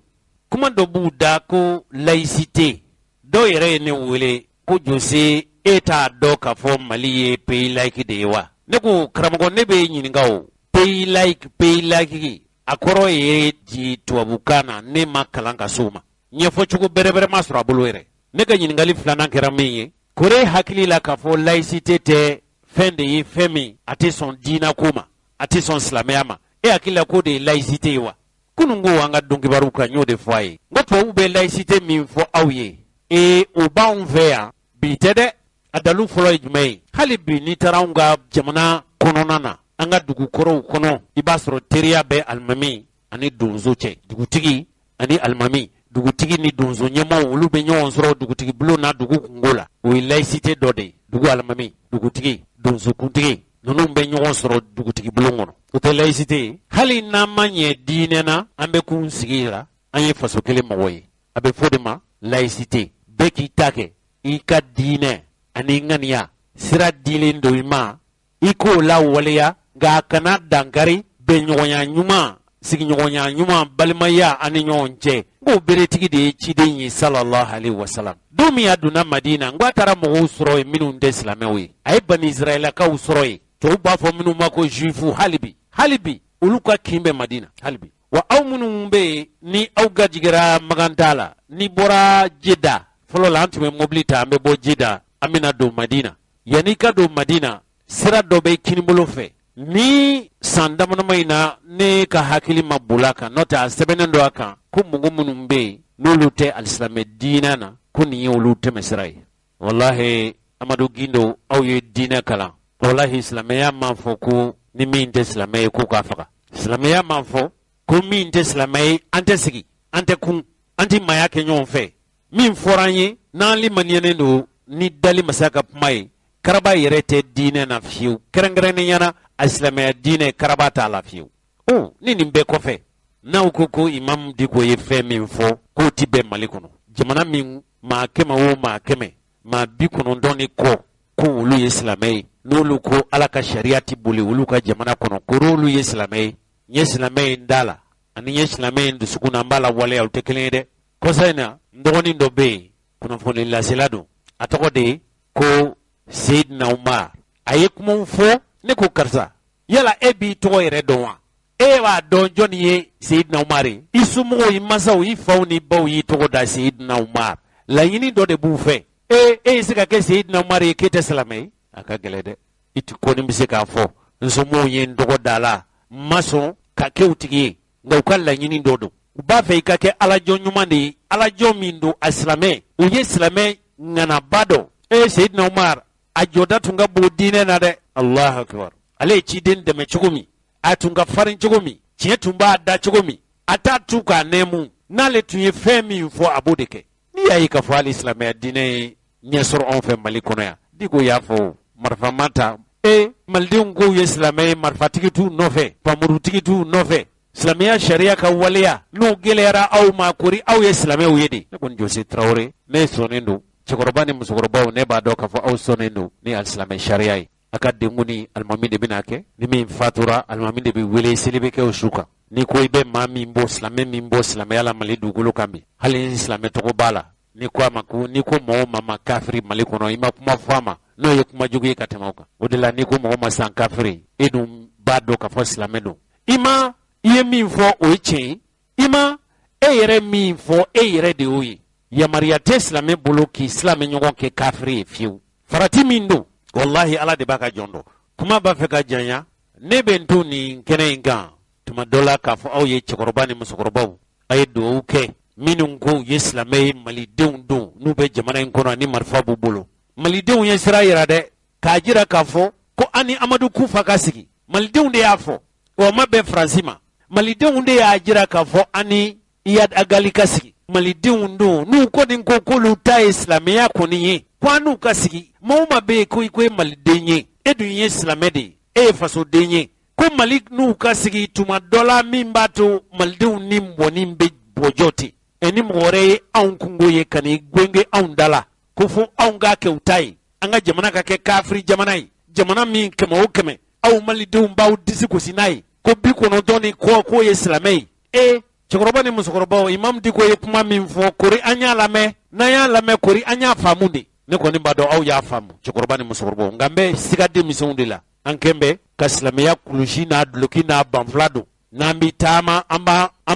kuma dɔ b'u da ko laïcité. Dɔw yɛrɛ ye ne wele ko Jose, e t'a dɔn k'a fɔ Mali ye pays laïque de ye wa? Ne ko karamɔgɔ, ne bɛ ɲininka o pays laïque, pays laïque a kɔrɔ ye di tubabukan na? Ne ma kalan ka s'o ma, ɲɛfɔcogo bɛrɛbɛrɛ ma sɔrɔ a bolo yɛrɛ. Ne ka ɲininkali filanan kɛra min ye, kore hakili la k'a fɔ laïcité tɛ fɛn de ye, fɛn min a tɛ sɔn diinɛ ko ma, a tɛ sɔn silamɛya ma, e hakili la k'o de ye laïcité ye wa? Kunun ko an ka donkibaru kan, n y'o de fɔ a ye. N ko tubabuw bɛ laïcité min fɔ aw ye, ee o b'anw fɛ yan bi tɛ dɛ. A dalu fɔlɔ ye jumɛn ye? Hali bi n'i taara anw ka jamana kɔnɔna na, an ka dugukɔrɔw kɔnɔ, i b'a sɔrɔ teriya bɛ alimami ani donso cɛ, dugutigi ani alimami, dugutigi ni donso ɲɛmaaw, olu bɛ ɲɔgɔn sɔrɔ dugutigi bulon na dugu kungo la. O ye laïcité dɔ de ye. Dugu alimami, dugutigi, donsokuntigi, ninnu bɛ ɲɔgɔn sɔrɔ dugutigi bulon kɔnɔ. O tɛ laïcité ye. Hali n'an ma ɲɛ diinɛ na, an bɛ kun sigi la, an ye faso kelen mɔgɔ ye. A bɛ fɔ de ma laïcité. Bɛɛ k'i ta kɛ i ka diinɛ ani ŋaniya sira dilen don i ma, i k'o lawaleya, nka a kana dankari bɛnɲɔgɔnya ɲuman, sigiɲɔgɔnya ɲuman, balimaya ani ɲɔgɔn cɛ. N k'o beretigi de ye ciden ye sallallahu alaihi wasalam. Don min a donna Madina, n ko a taara mɔgɔw sɔrɔ yen minnu tɛ silamɛw ye. A ye bani Israɛlakaw sɔrɔ yen, tubabu b'a fɔ minnu ma ko juifu. Hali bi, hali bi olu ka kin bɛ Madina hali bi. Wa aw minnu bɛ yen ni aw garijɛgɛra Makan taa la, n'i bɔra Jeda, fɔlɔ la an tun bɛ mobili ta, an bɛ bɔ Jeda, an bɛna don Madina. Yanni ka don Madina, sira dɔ bɛ kinibolo fɛ. Ni san damadama in na, ne ka hakili ma boli a kan, n'o tɛ a sɛbɛnnen don a kan ko mɔgɔ minnu bɛ yen n'olu tɛ alisilamɛ diinɛ na, ko nin ye olu tɛmɛsira ye. Walahi Amadu Gindo, aw ye diinɛ kalan. Walahi silamɛya m'a fɔ ko ni min tɛ silamɛ ye k'u k'a faga. Silamɛya m'a fɔ ko min tɛ silamɛ ye an tɛ sigi, an tɛ kun, an tɛ maaya kɛ ɲɔgɔn fɛ. Min fɔra an ye n'an limaniyalen don ni dali masa ka kuma ye, karaba yɛrɛ tɛ diinɛ na fiyewu, kɛrɛnkɛrɛnnenya na a silamɛya diinɛ, karaba t'a la fiyewu. O ni nin bɛɛ kɔfɛ, n'aw ko ko Imam Diko ye fɛn min fɔ k'o ti bɛn Mali kɔnɔ, jamana min maa 100 o maa 100, maa 90 ni kɔ ko olu ye silamɛ ye, n'olu ko Ala ka sariya ti boli olu ka jamana kɔnɔ, ko olu ye silamɛ ye. N ye silamɛ ye n da la ani n ye silamɛ ye n dusukun na, n b'a la waleya, o tɛ kelen ye dɛ. Kɔsa in na, n dɔgɔnin dɔ bɛ yen, kunnafoni lasela don, a tɔgɔ de ye ko Seyidina Umar. A ye kumaw fɔ, ne ko karisa, yala e b'i tɔgɔ yɛrɛ dɔn wa? E b'a dɔn jɔnni ye Seyidina Umar ye? I somɔgɔw, i masaw, i faw ni baw y'i tɔgɔ da Seyidina Umar, laɲini dɔ de b'u fɛ. E e ye se ka kɛ Seyidina Umar ye k'e tɛ silamɛ ye? A ka gɛlɛn dɛ. I ti kɔni bɛ se k'a fɔ n somɔgɔw ye n tɔgɔ da la, n ma sɔn ka kɛ u tigi ye, nka u ka laɲini dɔ don. U b'a fɛ i ka kɛ alajɔn ɲuman de ye, alajɔn min don a silamɛ, u ye silamɛ ŋanaba dɔn. E Seyidina Umar, a jɔda tun ka bon diinɛ na dɛ. Allahu akbar. Ale ye ciden dɛmɛ cogo min, a tun ka farin cogo min, tiɲɛ tun b'a da cogo min, a t'a tu k'a nɛɛmu. N'ale tun ye fɛn min fɔ, a b'o de kɛ. N'i y'a ye k'a fɔ hali silamɛya diinɛ ye ɲɛ sɔrɔ anw fɛ Mali kɔnɔ yan, Diko y'a fɔ, marifa ma ta. E malidenw k'u ye silamɛ ye, marifatigi t'u nɔfɛ, npanmurutigi t'u nɔfɛ. Silamɛya sariya ka waleya n'o gɛlɛyara aw ma, kori aw ye silamɛw ye de. Ne kɔni Jose Tarawele, ne sɔnnen don. Cɛkɔrɔba ni musokɔrɔbaw, ne b'a dɔn k'a fɔ aw sɔnnen don ni alisilamɛ sariya ye. A ka denkuni, alimami de bɛna kɛ. Ni min fatura, alimami de bɛ wele, seli bɛ kɛ o su kan. N'i ko i bɛ maa min bɔ, silamɛ min bɔ silamɛya la Mali dugukolo kan bi, hali ni silamɛ tɔgɔ b'a la, n'i ko a ma ko, n'i ko mɔgɔ maa ma kafiri Mali kɔnɔ, i ma kuma fɔ a ma n'o ye kuma jugu ye ka tɛmɛ o kan. O de la, n'i ko mɔgɔ ma san kafiri, e dun b'a dɔn k'a fɔ silamɛ don. I ma i ye min fɔ, o ye tiɲɛ ye. I ma e yɛrɛ min fɔ, e yɛrɛ de y'o ye. Yamaruya tɛ silamɛ bolo k'i silamɛ ɲɔgɔn kɛ kafiri ye fiyewu. Farati min don, walahi Ala de b'a ka jɔn dɔn. Kuma b'a fɛ ka janya, ne bɛ n to nin kɛnɛ in kan tuma dɔ la k'a fɔ aw ye, cɛkɔrɔba ni musokɔrɔbaw, a ye dugawu kɛ minnu ko u ye silamɛ ye, malidenw don, n'u bɛ jamana in kɔnɔ ni marifa b'u bolo. Malidenw ye sira yira dɛ, k'a jira k'a fɔ ko an ni Amadu Kufa ka sigi. Malidenw de y'a fɔ, o ma bɛn Faransi ma. Malidenw de y'a jira k'a fɔ an ni Iyad Agali ka sigi. Malidenw don, n'u kɔni ko k'olu ta ye silamɛya kɔni ye, ko an n'u ka sigi. Maa o maa bɛ yen ko i ko ye maliden ye, e dun ye silamɛ de ye, e ye fasoden ye, ko Mali n'u ka sigi tuma dɔ la min b'a to malidenw ni mɔni bɛ bɔjɔ ten. Ɛ ni mɔgɔ wɛrɛ ye anw kungo ye ka n'i gwenge anw da la ko fo anw k'a kɛ u ta ye, an ka jamana ka kɛ kafiri jamana ye, jamana min 100 o 100 aw malidenw b'aw disi gosi n'a ye ko 90 ni kɔ k'o ye silamɛ ye. E cɛkɔrɔba ni musokɔrɔbaw, Imam Diko ye kuma min fɔ, kori an y'a lamɛn? N'an y'a lamɛn, kori an y'a faamu de? Ne kɔni b'a dɔn aw y'a faamu, cɛkɔrɔba ni musokɔrɔbaw, nka n bɛ siga denmisɛnw de la. An kɛn bɛ ka silamɛya kulusi n'a duloki n'a banfula don n'an bi taama, an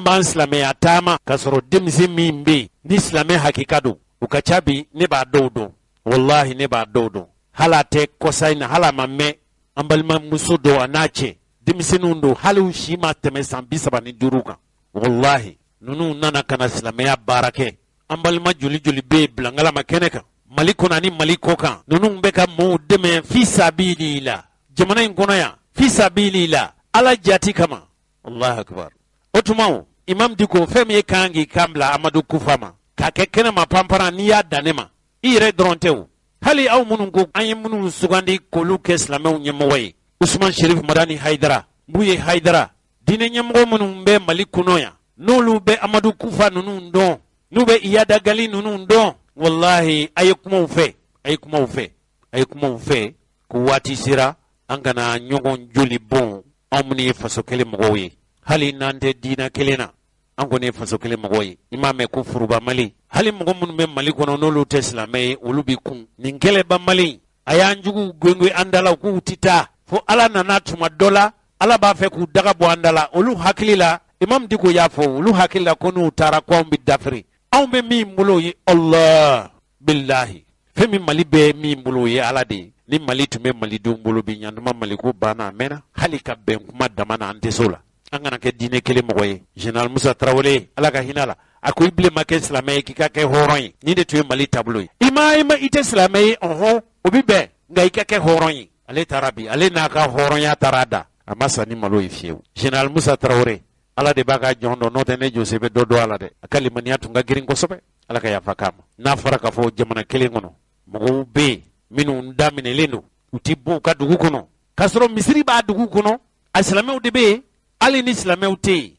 b'an silamɛya taama, k'a sɔrɔ denmisɛn min bɛ yen ni silamɛ hakika don, u ka ca bi. Ne b'a dɔw dɔn, walahi ne b'a dɔw dɔn. Hali a tɛ kɔsa in na, hali a ma mɛn, an balimamuso dɔw a n'a cɛ, denmisɛnninw don, hali u si ma tɛmɛ san 35 kan. Walahi ninnu nana ka na silamɛya baara kɛ. An balima joli joli bɛ yen bilangalama kɛnɛ kan Mali kɔnɔ ani Mali kɔ kan, ninnu bɛ ka mɔɔw dɛmɛ fi sabilila jamana in kɔnɔ yan, fi sabilila Ala jati kama. Allahu akbar. O tuma o Imam Diko, fɛn min ye kan k'i kan bila Amadu Kufa ma k'a kɛ kɛnɛma panparan, n'i y'a dan ne ma, i yɛrɛ dɔrɔn tɛ o, hali aw minnu ko an ye minnu sugandi k'olu kɛ silamɛw ɲɛmɔgɔ ye, Usman Sherif Madani Hayidara, Buye Hayidara, diinɛ ɲɛmɔgɔ minnu bɛ Mali kɔnɔ yan, n'olu bɛ Amadu Kufa ninnu dɔn, n'u bɛ Iyad Ag Ghali ninnu dɔn, walahi a ye kuma u fɛ, a ye kuma u fɛ, a ye kuma u fɛ ko waati sera an kana ɲɔgɔn joli bɔn. Anw minnu ye faso kelen mɔgɔw ye, hali n'an tɛ diinɛ kelen na, an kɔni ye faso kelen mɔgɔw ye. I m'a mɛn ko foroba Mali, hali mɔgɔ minnu bɛ Mali kɔnɔ n'olu tɛ silamɛ ye, olu bɛ kun nin kɛlɛba Mali. A y'an juguw gɛngɛn an da la k'u tɛ taa, fo Ala nana tuma dɔ la, Ala b'a fɛ k'u daga bɔ an da la. Olu hakili la, Imam Diko y'a fɔ, olu hakili la ko n'u taara ko anw bɛ dafiri. Anw bɛ min bolo o ye Allah bilahi, fɛn min Mali bɛ min bolo o ye Ala de ye. Ni Mali tun bɛ malidenw bolo bi, ɲantuma Mali ko banna a mɛnna. Hali ka bɛn kuma dama na, an tɛ s'o la. An kana kɛ diinɛ kelen mɔgɔ ye. Général Musa Tarawele, Ala ka hinɛ la, a ko i bilen ma kɛ silamɛ ye k'i ka kɛ hɔrɔn ye. Nin de tun ye Mali taabolo ye. I ma i ma i tɛ silamɛ ye, ɔhɔn, o bɛ bɛn, nka i ka kɛ hɔrɔn ye. Ale taara bi, ale n'a ka hɔrɔnya taara da, a ma sa ni malo ye fiyewu. Général Musa Tarawele, Ala de b'a ka jɔn dɔn, n'o tɛ ne Jose bɛ dɔ dɔn a la dɛ. A ka limaniya tun ka girin kosɛbɛ, Ala ka yafa k'a ma. N'a fɔra k'a fɔ jamana kelen kɔnɔ mɔgɔw bɛ yen minnu daminɛlen don, u ti bɔ u ka dugu kɔnɔ, k'a sɔrɔ misiri b'a dugu kɔnɔ, a silamɛw de bɛ yen, hali ni silamɛw tɛ yen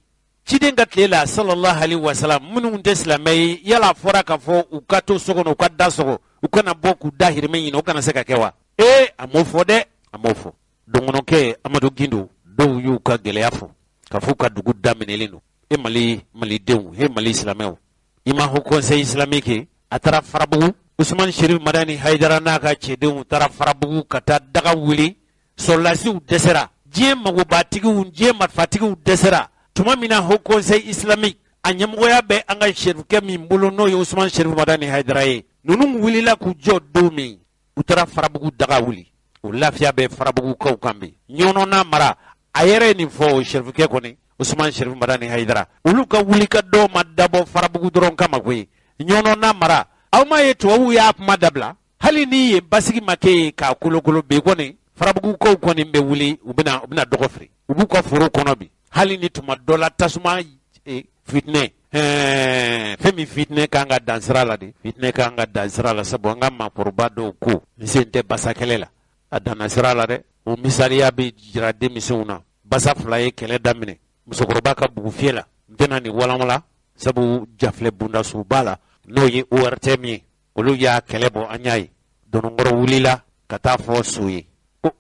ciden ka tile la sallallahu alaihi wasallam, minnu tɛ silamɛ ye, yala fɔra k'a fɔ u ka to so kɔnɔ, u ka da sɔgɔ, u kana bɔ k'u dahirimɛ ɲini, o kana se ka kɛ wa? Ee, a m'o fɔ dɛ, a m'o fɔ. Dɔnkɔnɔkɛ Amadu Gindo, dɔw y'u ka gɛlɛya fɔ k'a fɔ u ka dugu daminɛlen don. E Mali malidenw, e Mali silamɛw, i ma Haut Conseil islamique a taara Farabugu, Usman Sherif Madani Hayidara n'a ka cɛdenw taara Farabugu ka taa daga wuli, sɔrɔlasiw dɛsɛra, diɲɛ magobatigiw, diɲɛ marifatigiw dɛsɛra. Tuma min na Haut Conseil islamique a ɲɛmɔgɔya bɛ an ka serifukɛ min bolo, n'o ye Usman Sherif Madani Hayidara ye, ninnu wulila k'u jɔ don min, u taara Farabugu daga wuli, o lafiya bɛ Farabugukaw kan bi. Ɲɔnɔ n'a mara, a yɛrɛ ye nin fɔ o serifukɛ kɔni, Usman Sherif Madani Hayidara, olu ka wuli ka dɔw ma dabɔ Farabugu dɔrɔn kama koyi. Ɲɔnɔ n'a mara, aw m'a ye tubabuw y'a kuma dabila, hali ni ye basigi ma kɛ yen k'a kolokolo bi kɔni, Farabugukaw kɔni bɛ wuli, u bɛna dɔgɔ feere, u b'u ka foro kɔnɔ bi. Hali ni tuma dɔ la tasuma fitinɛ, fɛn min fitinɛ kan ka dan sira la de, fitinɛ kan ka dan sira la, sabu an ka maakɔrɔba dɔw ko n sen tɛ basa kɛlɛ la, a danna sira la dɛ. O misaliya bɛ jira denmisɛnw na. Basa fila ye kɛlɛ daminɛ musokɔrɔba ka bugufiyɛ la. N tɛna nin walanwalan, sabu jafilɛ bondasuba la, n'o ye ORTM ye, olu y'a kɛlɛ bɔ, an y'a ye. Dɔnɔnkɔrɔ wulila ka taa fɔ so ye ko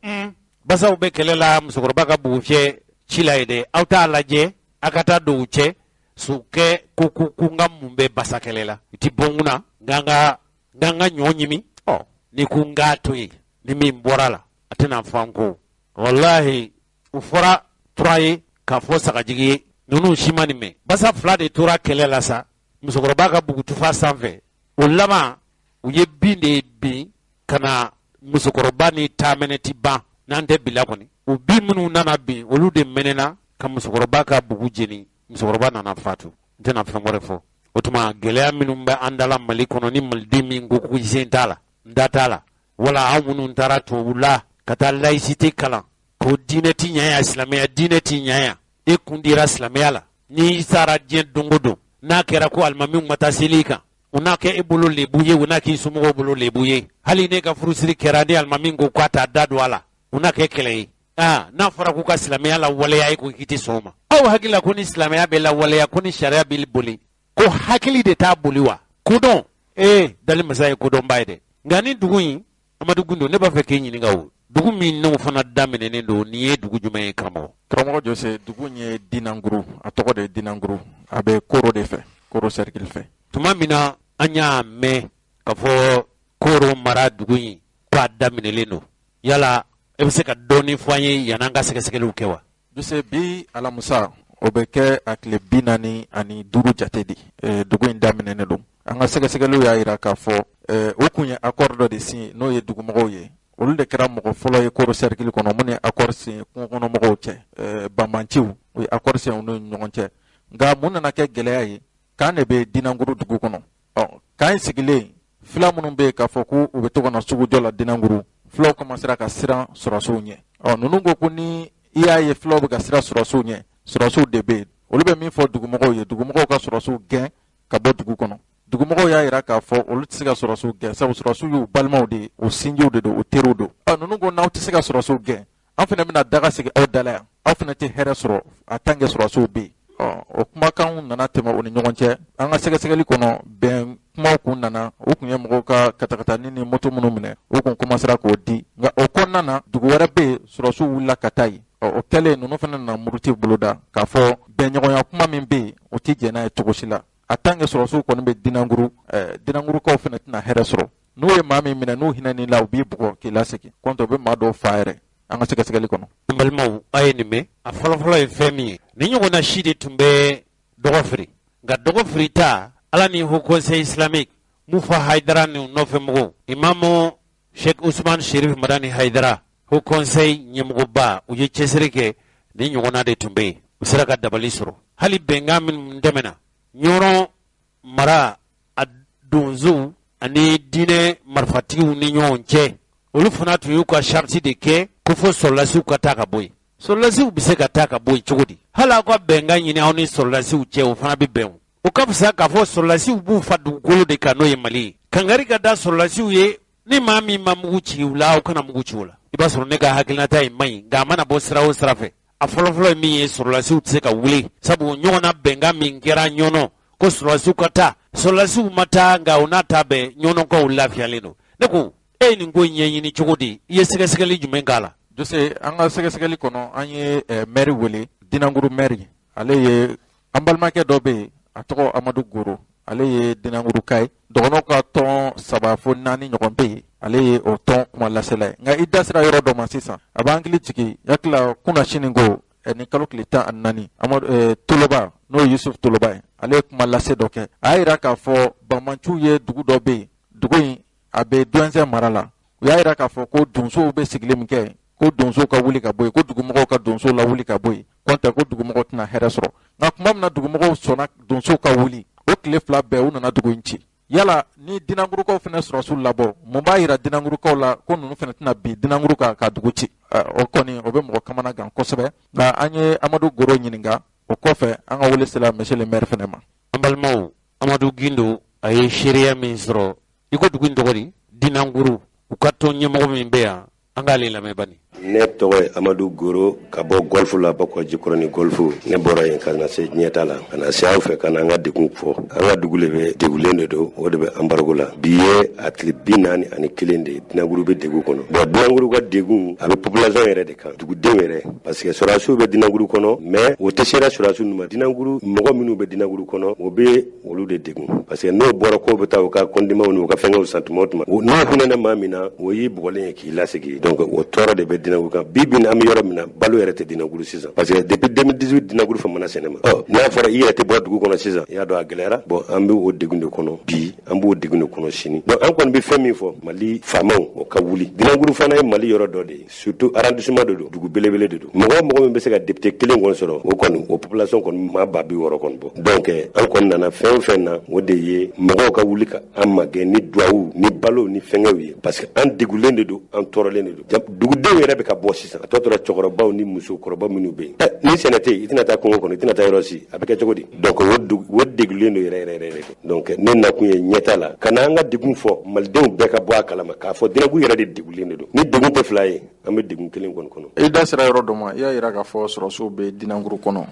basaw bɛ kɛlɛ la musokɔrɔba ka bugufiyɛ ci la ye dɛ, aw t'a lajɛ a ka taa don u cɛ. Sokɛ ko ko ko n ka mun bɛ basa kɛlɛ la, i ti bɔ n kunna, n k'an ka ɲɔ ɲimi. Ɔ ni ko n k'a to yen, ni min bɔra la a tɛna fɔ an ko. Walahi u fɔra tura ye k'a fɔ sagajigi ye, ninnu si ma nin mɛn. Basa fila de tora kɛlɛ la sa musokɔrɔba ka bugutufa sanfɛ. O laban u ye bin de bin ka na musokɔrɔba ni taamɛnɛ ti ban n'an tɛ bila kɔni. O bin minnu nana bin, olu de mɛnɛna ka musokɔrɔba ka bugu jeni, musokɔrɔba nana fatu. N tɛna fɛn wɛrɛ fɔ. O tuma gɛlɛya minnu bɛ an da la Mali kɔnɔ, ni maliden min ko ko sen t'a la, n da t'a la, wala anw minnu taara tubabu la ka taa laïcité kalan, ko diinɛ ti ɲɛ yan, silamɛya diinɛ ti ɲɛ yan, e kun dira silamɛya la, n'i sara diɲɛ don o don, n'a kɛra ko alimamiw ma taa seli kan, u n'a kɛ e bolo lebu ye, u n'a k'i somɔgɔw bolo lebu ye. Hali n'e ka furusiri kɛra, ni alimami ko k'a t'a da don a la, u n'a kɛ kɛlɛ ye. N'a fɔra k'u ka silamɛya lawaleya, e ko k'i tɛ sɔn o ma. Aw hakili la ko ni silamɛya bɛ lawaleya, ko ni sariya bɛ boli, ko hakili de t'a boli wa? Kodɔn, ee dali masa ye kodɔnba ye dɛ. Nka ni dugu in, Amadu Gundo, ne b'a fɛ k'e ɲininka, o dugu min n'o fana daminɛnen don, nin ye dugu jumɛn ye, karamɔgɔ? Karamɔgɔ Jose, dugu in ye Dinankuru, a tɔgɔ de ye Dinankuru, a bɛ Koro de fɛ, Koro cercle fɛ. Tuma min na an y'a mɛn k'a fɔ Koro mara dugu in k'a daminɛlen don, yala e bɛ se ka dɔɔnin fɔ an ye yann'an ka sɛgɛsɛgɛliw kɛ wa? Jose, bi alamusa o bɛ kɛ a tile 45 jate de, dugu in daminɛnen don. An ka sɛgɛsɛgɛliw y'a jira k'a fɔ o kun ye accord dɔ de signé, n'o ye dugumɔgɔw ye. Olu de kɛra mɔgɔ fɔlɔ ye Koro cercle kɔnɔ minnu ye accord signé kungo kɔnɔmɔgɔw cɛ, banbanciw, u ye accord signé u n'u ni ɲɔgɔn cɛ. Nka mun nana kɛ gɛlɛya ye, camp de bɛ Dinankuru dugu kɔnɔ. Ɔ camp in sigilen, fila minnu bɛ yen k'a fɔ ko u bɛ to ka na sugujɔ la Dinankuru, fulaw kɔmasera ka siran sɔrɔdasiw ɲɛ. Ɔ ninnu ko ko ni i y'a ye fulaw bɛ ka siran sɔrɔdasiw ɲɛ, sɔrɔdasiw de bɛ yen. Olu bɛ min fɔ dugumɔgɔw ye, dugumɔgɔw ka sɔrɔdasiw gɛn ka bɔ dugu kɔnɔ. Dugumɔgɔw y'a jira k'a fɔ olu tɛ se ka sɔrɔdasiw gɛn, sabu sɔrɔdasiw y'u balimaw de ye, u sinjiw de don, u teriw don. Ɔ ninnu ko n'aw tɛ se ka sɔrɔdasiw gɛn, an fana bɛna daga sigi aw da la yan, aw fana tɛ hɛrɛ sɔrɔ a tant que sɔrɔdasiw bɛ yen. Ɔ o kumakanw nana tɛmɛ u ni ɲɔgɔn cɛ. An ka sɛgɛsɛgɛli kɔnɔ, bɛn kumaw kun nana, u kun ye mɔgɔw ka katakatani ni moto minnu minɛ, u kun komasera k'o di. Nka o kɔnɔna na, dugu wɛrɛ bɛ yen, sɔrɔdasiw wulila ka taa yen. Ɔ o kɛlen, ninnu fana nana muruti boloda k'a fɔ bɛnɲɔgɔnya kuma min bɛ yen, o tɛ jɛn n'a ye cogo si la. A tant que sɔrɔdasiw kɔni bɛ Dinankuru, Dinankurukaw fana tɛna hɛrɛ sɔrɔ. N'u ye maa min minɛ, n'u hinɛ n'i la, u b'i bugɔ k'i lasegin, kɔntɛ u bɛ maa dɔw fa yɛrɛ. An ka sɛgɛsɛgɛli kɔnɔ, n balimaw, a ye nin mɛn. A fɔlɔfɔlɔ ye fɛn min ye, nin ɲɔgɔnna si de tun bɛ dɔgɔ firi, nka dɔgɔ firi ta, Ala ni Haut Conseil islamique Mufa Hayidara ni nɔfɛ mɔgɔw, imamu Sheikh Usman Sherif Madani Hayidara, Haut Conseil ɲɛmɔgɔba, u ye cɛsiri kɛ. Nin ɲɔgɔnna de tun bɛ yen, u sera ka dabali sɔrɔ. Hali bɛnkan minnu tɛmɛna Ɲɔrɔn mara a donsow ani diinɛ marifatigiw ni ɲɔgɔn cɛ, olu fana tun y'u ka sariti de kɛ ko fo sɔrɔlasiw ka taa ka bɔ yen. Sɔrɔlasiw bɛ se ka taa ka bɔ yen cogo di? Hali aw ka bɛnkan ɲini aw ni sɔrɔlasiw cɛ, o fana bɛ bɛn. O ka fisa k'a fɔ sɔrɔlasiw b'u fa dugukolo de kan, n'o ye Mali ye. Kangari ka da sɔrɔlasiw ye, ni maa min ma mugu ci u la, aw kana mugu ci o la. I b'a sɔrɔ ne ka hakilinata in man ɲi, nka a mana bɔ sira o sira fɛ, a fɔlɔfɔlɔ ye min ye, sɔrɔlasiw tɛ se ka wuli, sabu ɲɔgɔnna bɛnkan min kɛra Ɲɔnɔ ko sɔrɔlasiw ka taa, sɔrɔlasiw ma taa, nka o n'a ta bɛɛ, Ɲɔnɔkaw lafiyalen don. Ne ko e ye nin ko in ɲɛɲini cogo di? I ye sɛgɛsɛgɛli jumɛn k'a la? Jose, an ka sɛgɛsɛgɛli kɔnɔ, an ye maire wele, Dinankuru maire. Ale ye an balimakɛ dɔ bɛ yen, a tɔgɔ Amadu Goro, ale ye Dinankuruka ye. Dɔgɔnɔw ka tɔn 3 fo 4 ɲɔgɔn bɛ yen, ale ye o tɔn kuma lasela ye. Nka i da sera yɔrɔ dɔ ma sisan, a b'an hakili jigin yakila kunna sini ko ni kalo tile 14, Amadu Toloba, n'o ye Yusuf Toloba ye, ale ye kuma lase dɔ kɛ. A y'a jira k'a fɔ banbaanciw ye dugu dɔ bɛ yen, dugu in a bɛ Douentza mara la. U y'a jira k'a fɔ ko donsow bɛ sigili min kɛ, ko donsow ka wuli ka bɔ yen, ko dugumɔgɔw ka donsow lawuli ka bɔ yen, kɔntɛ ko dugumɔgɔw tɛna hɛrɛ sɔrɔ. Nka tuma min na dugumɔgɔw sɔnna donsow ka wuli, o tile 2 bɛɛ u nana dugu in ci. Yala ni Dinankurukaw fana sɔrɔdasiw labɔ, mun b'a jira Dinankurukaw la ko ninnu fana tɛna bin Dinankuru kan ka dugu ci? O kɔni o bɛ mɔgɔ kamana gan kosɛbɛ. Nka an ye Amadu Goro ɲininka, o kɔfɛ an ka wele sera monsieur le maire fana ma. An balimaw, Amadu Gindo, a ye seereya min sɔrɔ, i ko dugu in tɔgɔ di? Dinankuru. U ka tɔn ɲɛmɔgɔ min bɛ yan, an k'ale lamɛn bani. Ne tɔgɔ ye Amadu Goro, ka bɔ golf la, Bakɔ Jikɔrɔni golf. Ne bɔra yen ka na se ɲɛta la, ka na se aw fɛ, ka na an ka degun fɔ. An ka dugu le bɛ degulen de don, o de bɛ embargo la. Bi ye a tile 41 de ye, Dinankuru bɛ degun kɔnɔ. Bon, Dinankuru ka degun a bɛ population yɛrɛ de kan, dugudenw yɛrɛ, parce que sɔrɔdasiw bɛ Dinankuru kɔnɔ, mais o tɛ sera sɔrɔdasiw ninnu ma. Dinankuru mɔgɔ minnu bɛ Dinankuru kɔnɔ, o bɛ olu de degun, parce que n'o bɔra k'o bɛ taa u ka condiments n'u ka fɛngɛw san tuma o tuma, n'o hinɛna maa min na, o y'i bugɔlen ye k'i lasegin. Donc o tɔɔrɔ de bɛ Dinankuru kan bi. Bi an bɛ yɔrɔ min na, balo yɛrɛ tɛ Dinankuru sisan, parce que depuis 2018 Dinankuru famana sɛnɛ ma. Ɔ n'a fɔra i yɛrɛ tɛ bɔ dugu kɔnɔ sisan, i y'a dɔn a gɛlɛyara. Bon, an bɛ o degun de kɔnɔ bi, an b'o degun de kɔnɔ sini. Donc an kɔni bɛ fɛn min fɔ Mali faamaw, o ka wuli. Dinankuru fana ye Mali yɔrɔ dɔ de ye, surtout arrondissement de don, dugu belebele de don. Mɔgɔ o mɔgɔ min bɛ se ka député kelen kɔni sɔrɔ, o kɔni o population kɔni maa 60 000 kɔni bɔ. Donc an kɔni nana fɛn o fɛn na, o de ye mɔgɔw ka wuli ka an magɛn ni duwawu ni balo ni fɛngɛw ye, parce que an degulen de don, an tɔɔrɔlen de don. Dugudenw yɛrɛ bɛ ka bɔ sisan, a tɔ tora cɛkɔrɔbaw ni musokɔrɔba minnu bɛ yen. Ni sɛnɛ tɛ yen, i tɛna taa kungo kɔnɔ, i tɛna taa yɔrɔ si, a bɛ kɛ cogo di? Donc o degulen don yɛrɛ yɛrɛ yɛrɛ. Donc ne nakun ye ɲɛta la, ka na an ka degun fɔ, malidenw bɛɛ ka bɔ a kalama k'a fɔ Dinankuru yɛrɛ de degulen de don. Ni degun tɛ fila ye, an bɛ degun kelen kɔni kɔnɔ. I da sera yɔrɔ dɔ ma, i y'a jira k'a fɔ sɔrɔdasiw bɛ Dinankuru kɔnɔ,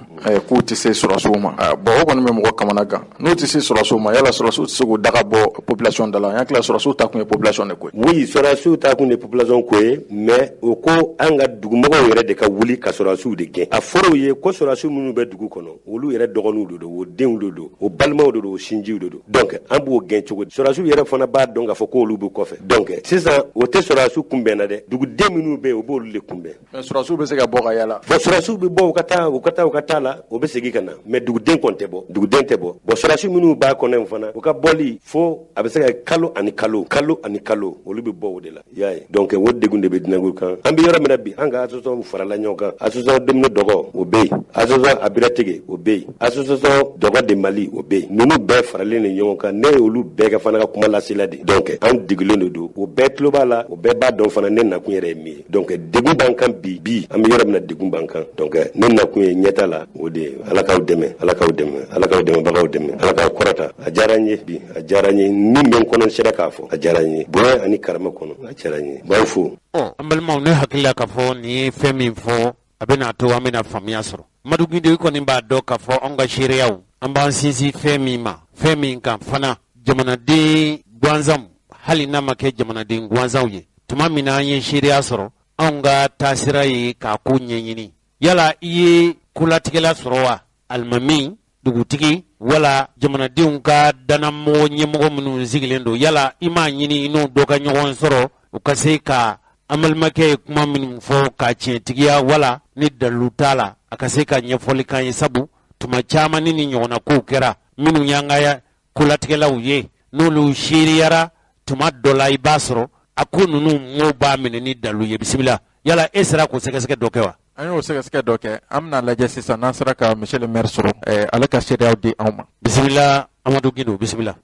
k'u tɛ se sɔrɔdasiw ma. Bon, o kɔni bɛ mɔgɔ kamana gan. N'u tɛ se sɔrɔdasiw ma, yala sɔrɔdasiw tɛ se k'u daga bɔ population da la? An hakili la sɔrɔdasiw ta kun ye population de ko ye. Oui, sɔrɔdasiw ta kun de population ko ye, mais o ko an ka dugumɔgɔw yɛrɛ de ka wuli ka sɔrɔdasiw de gɛn. A fɔra u ye ko sɔrɔdasiw minnu bɛ dugu kɔnɔ, olu yɛrɛ dɔgɔninw de don, o denw de don, o balimaw de don, o sinjiw de don. Donc an b'o gɛn cogo di? Sɔrɔdasiw yɛrɛ fana b'a dɔn k'a fɔ k'olu b'u kɔfɛ. Donc sisan o tɛ sɔrɔdasiw kunbɛn na dɛ, duguden minnu bɛ yen, o b'olu de kunbɛn. Mais sɔrɔdasiw bɛ se ka bɔ ka yala. Bon, sɔrɔdasiw bɛ bɔ, u ka taa, u ka taa, u ka taa la, u bɛ segin ka na, mais duguden kɔni tɛ bɔ, duguden tɛ bɔ. Bon, sɔrɔdasiw minnu b'a kɔnɔ yen fana, u ka bɔli fo a bɛ se ka kalo ani kalo, kalo ani kalo, olu bɛ bɔ o de la, i y'a ye. Donc o degun Degun de bɛ Dinankuru kan. An bɛ yɔrɔ min na bi, an ka association farala ɲɔgɔn kan. Association Domino Dɔgɔ, o bɛ yen. Association Abiratege, o bɛ yen. Association Dɔgɔ de Mali, o bɛ yen. Ninnu bɛɛ faralen de ɲɔgɔn kan. Ne ye olu bɛɛ kɛ fana ka kuma lasela de. Donc an degulen de don, o bɛɛ tulo b'a la, o bɛɛ b'a dɔn fana ne nakun yɛrɛ ye min ye. Donc degun b'an kan bi. Bi an bɛ yɔrɔ min na, degun b'an kan. Donc ne nakun ye ɲɛta la, o de ye. Ala k'aw dɛmɛ, Ala k'aw dɛmɛ, Ala k'aw dɛmɛbagaw dɛmɛ, Ala k'aw kɔrɔta. A diyara n ye bi, a diyara n ye. Min bɛ n kɔnɔ, n sera k'a fɔ. A diyara n ye bonya ani karama kɔnɔ, a diyara n ye. N b'aw fo. Ɔ, an balimaw, ne hakili la k'a fɔ nin ye fɛn min fɔ, a bɛna to an bɛna faamuya sɔrɔ. Madu Gindo, i kɔni b'a dɔn k'a fɔ anw ka seereyaw, an b'an sinsin fɛn min ma, fɛn min kan fana, jamanaden gansanw, hali n'a ma kɛ jamanaden gansanw ye, tuma min na an ye seereya sɔrɔ, anw ka taasira ye k'a ko ɲɛɲini. Yala i ye kolatigɛla sɔrɔ wa, alimami, dugutigi, wala jamanadenw ka dannamɔgɔ ɲɛmɔgɔ minnu sigilen don? Yala i m'a ɲini i n'o dɔ ka ɲɔgɔn sɔrɔ, u ka se ka an balimakɛ ye kuma minnu fɔ ka tiɲɛtigiya, wala ni dalilu t'a la, a ka se ka ɲɛfɔli kan ye? Sabu tuma caman ni nin ɲɔgɔnna kow kɛra, minnu y'an ka kolatigɛlaw ye, n'olu seereyara, tuma dɔ la i b'a sɔrɔ a ko ninnu mɔgɔw b'a minɛ ni dalilu ye. Bisimila, yala e sera k'o sɛgɛsɛgɛ dɔ kɛ wa? An y'o sɛgɛsɛgɛ dɔ kɛ. An bɛna lajɛ sisan n'an sera ka monsieur le maire sɔrɔ, ale ka seereyaw di anw ma. Bisimila, Amadu Gindo, bisimila.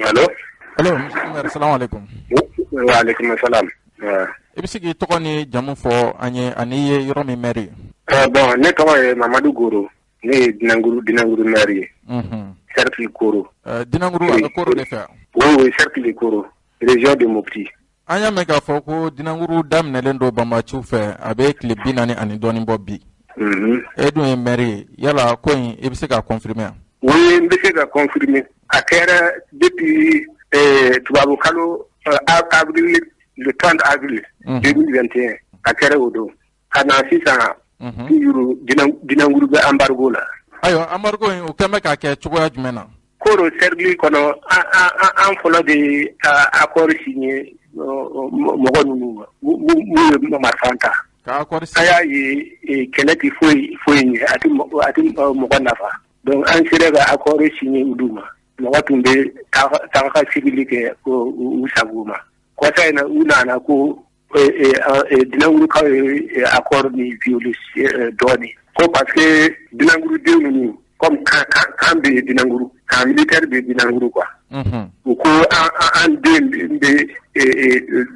Allo. Allo, monsieur le maire, salamu aleykum. Wa aleykum salam. I bɛ se k'i tɔgɔ ni jamu fɔ an ye, ani i ye yɔrɔ min maire ye? Bon, ne tɔgɔ ye Mamadu Goro. Ne ye Dinankuru maire ye. Cercle Koro. Dinankuru, a bɛ Koro de fɛ? Oui, cercle Koro, région de Mopti. An y'a mɛn k'a fɔ ko Dinankuru daminɛlen don banbaanciw fɛ, a bɛ tile 40 ani dɔɔnin bɔ bi. E dun ye maire ye, yala ko in, i bɛ se k'a confirmer? Oui, n bɛ se ka confirmer. A kɛra depuis tubabu kalo avril, le 30 avril 2021, a kɛra o don. Ka na sisan, toujours Dinankuru bɛ embargo la. Ayiwa, embargo in, o kɛn bɛ k'a kɛ cogoya jumɛn na? Koro cercle kɔnɔ, an fɔlɔ de ye accord signé mɔgɔ ninnu ma minnu ye marifa ta. Ka accord An y'a ye kɛlɛ tɛ foyi foyi ɲɛ, a tɛ mɔgɔ nafa. Donc an sera ka accord signé olu ma. Mɔgɔ tun bɛ taga ka sigili kɛ u sago ma. Kɔsa in na, u nana ko Dinankurukaw ye accord ni violé dɔɔnin, ko parce que Dinankuruden ninnu, comme camp bɛ Dinankuru, camp militaire bɛ Dinankuru quoi. U ko an den bɛ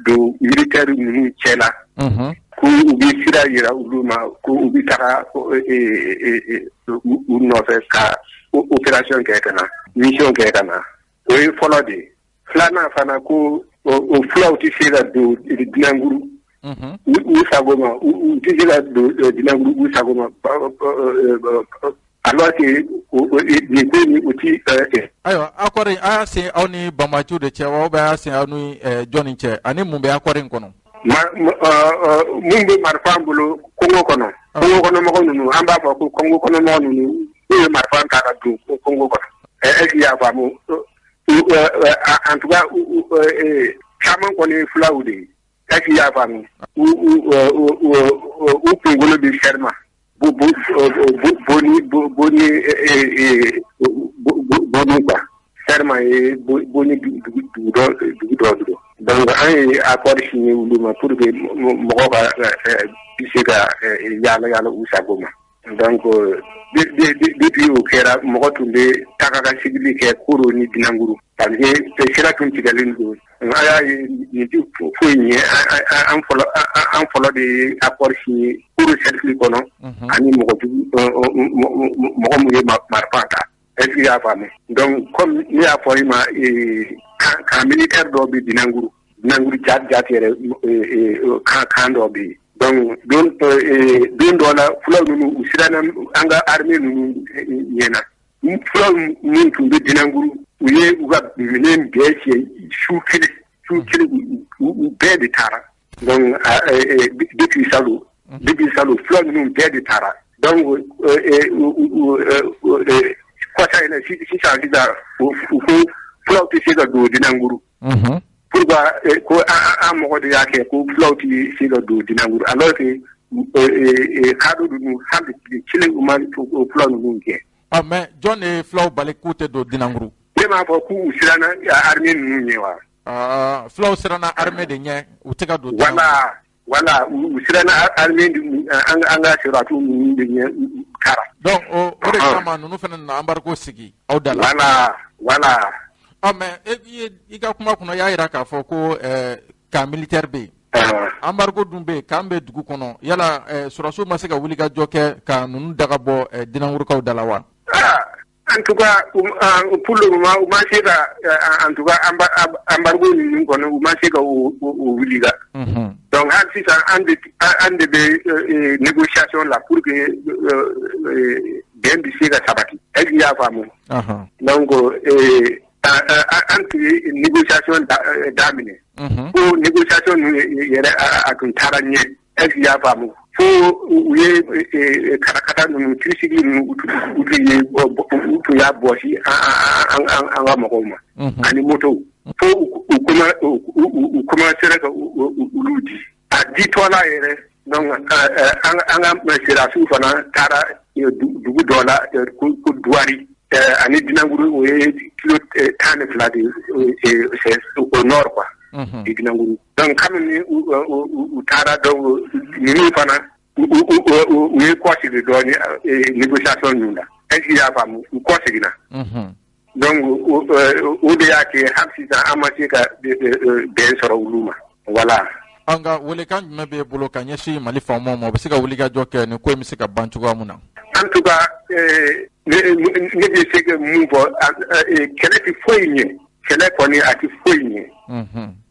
don militaire ninnu cɛ la, ko u bɛ sira yira olu ma, ko u bɛ taga u nɔfɛ ka opération kɛ ka na, mission kɛ ka na. O ye fɔlɔ de ye. Filanan fana, ko o fulaw tɛ se ka don Dinankuru u sago ma, u tɛ se ka don Dinankuru u sago ma, alors que nin ko in, u ti. Ayiwa, accord in, a y'a signé aw ni banbaanciw de cɛ wa, ou bien a y'a signé aw ni jɔnni cɛ, ani mun bɛ accord in kɔnɔ? Mun bɛ marifa bolo kungo kɔnɔ, kungo kɔnɔ mɔgɔ ninnu, an b'a fɔ ko kungo kɔnɔ mɔgɔ ninnu, n'u ye marifa ta ka don kungo kɔnɔ, est ce que i y'a faamu? En tout cas, caman kɔni ye fulaw de ye. Est ce que i y'a faamu? U kunkolo bɛ sɛrima boni boni boni quoi. Sɛrima ye boni dugu dɔ don. Donc an ye accord signé olu ma pour que mɔgɔ ka se ka yaala yaala u sago ma. Donc depuis o kɛra, mɔgɔ tun bɛ taga ka sigili kɛ Koro ni Dinankuru, parce que sira tun tigɛlen don. An y'a ye nin tɛ foyi ɲɛ. An fɔlɔ de ye accord signé Koro cercle kɔnɔ ani mɔgɔ jugu, mɔgɔ mun ye marifa ta. Est ce que i y'a faamu? Donc comme ne y'a fɔ i ma, camp militaire dɔ bɛ Dinankuru, Dinankuru jati yɛrɛ, camp dɔ bɛ yen. Donc don dɔ la, fulaw ninnu, u siranna an ka armée ninnu ɲɛna. Fulaw min tun bɛ Dinankuru, u ye u ka minɛn bɛɛ cɛ su kelen, su kelen, u bɛɛ de taara. Donc depuis salon, fulaw ninnu bɛɛ de taara. Donc kɔsa in na, sisan sisan, u ko fulaw tɛ se ka don Dinankuru. Pourquoi? Ko an mɔgɔ de y'a kɛ ko fulaw tɛ se ka don Dinankuru, alors que kadɔ ninnu, hali tile kelen, u ma fulaw ninnu gɛn. Ah, mais jɔn de ye fulaw bali k'u tɛ don Dinankuru? Ne m'a fɔ k'u siranna armée ninnu ɲɛ wa? Fulaw siranna armée de ɲɛ, u tɛ ka don. Voilà, u siranna armée, an ka sɔrɔdasiw ninnu de ɲɛ, u taara. Donc o de kama ninnu fana nana embargo sigi aw da la. Voilà. Ah, mais i ka kuma kɔnɔ, i y'a jira k'a fɔ ko camp militaire bɛ yen. Embargo dun bɛ yen, camp bɛ dugu kɔnɔ. Yala sɔrɔdasiw ma se ka wuli ka jɔ kɛ ka ninnu daga bɔ Dinangurukaw da la wa? En tout cas, pour le moment, u ma se ka, en tout cas, embargo ninnu kɔnɔ, u ma se ka o wuli la. Donc hali sisan, an de bɛ négociation la pour que bɛn bɛ se ka sabati. Est-ce que i y'a faamu? Donc an tun ye négociation daminɛ. Ko négociation ninnu yɛrɛ, a tun taara ɲɛ. Est-ce que i y'a faamu? Fo u ye karakata ninnu, tricycle ninnu, u tun y'a bɔsi an ka mɔgɔw ma, ani motow. Fo u commencera ka olu di. A ditɔla yɛrɛ, donc an ka sɔrɔdasiw fana taara dugu dɔ la ko Duwari ani Dinanguru, o ye kilo 12 de ye au nord quoi, de Dinanguru. Donc kabini u taara, donc ninnu fana u ye kɔ segin dɔɔnin négociation ninnu la. Est-ce que i y'a faamu? U kɔ seginna. Donc o de y'a kɛ hali sisan an ma se ka bɛn sɔrɔ olu ma. Voilà. An ka welekan jumɛn b'e bolo ka ɲɛsin Mali faamaw ma, u bɛ se ka wuli ka jɔ kɛ nin ko in bɛ se ka ban cogoya mun na? En tout cas, ne bɛ se ka mun fɔ? Kɛlɛ tɛ foyi ɲɛ. Kɛlɛ kɔni, a tɛ foyi ɲɛ.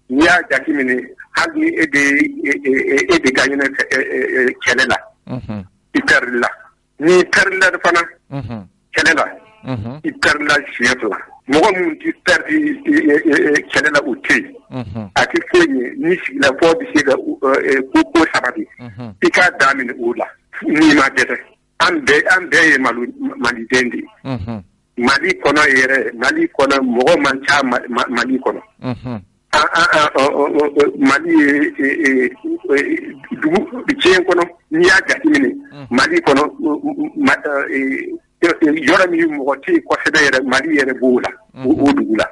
N'i y'a jateminɛ, hali ni e de gagné kɛlɛ la, i perdre la. N'i perdre la fana kɛlɛ la, i perdre la siɲɛ fila. Mɔgɔ mun tɛ perdre kɛlɛ la, o tɛ yen. A tɛ foyi ɲɛ. N'i sigila fɔ bɛ se ka ko sabati, i k'a daminɛ o la. N'i ma dɛsɛ, an bɛɛ ye Maliden de ye. Mali kɔnɔ yɛrɛ, Mali kɔnɔ mɔgɔ man ca. Mali kɔnɔ, Mali ye dugu diɲɛ kɔnɔ, n'i y'a jateminɛ, Mali kɔnɔ, yɔrɔ min mɔgɔ tɛ yen kosɛbɛ yɛrɛ, Mali yɛrɛ b'o la, o dugu la.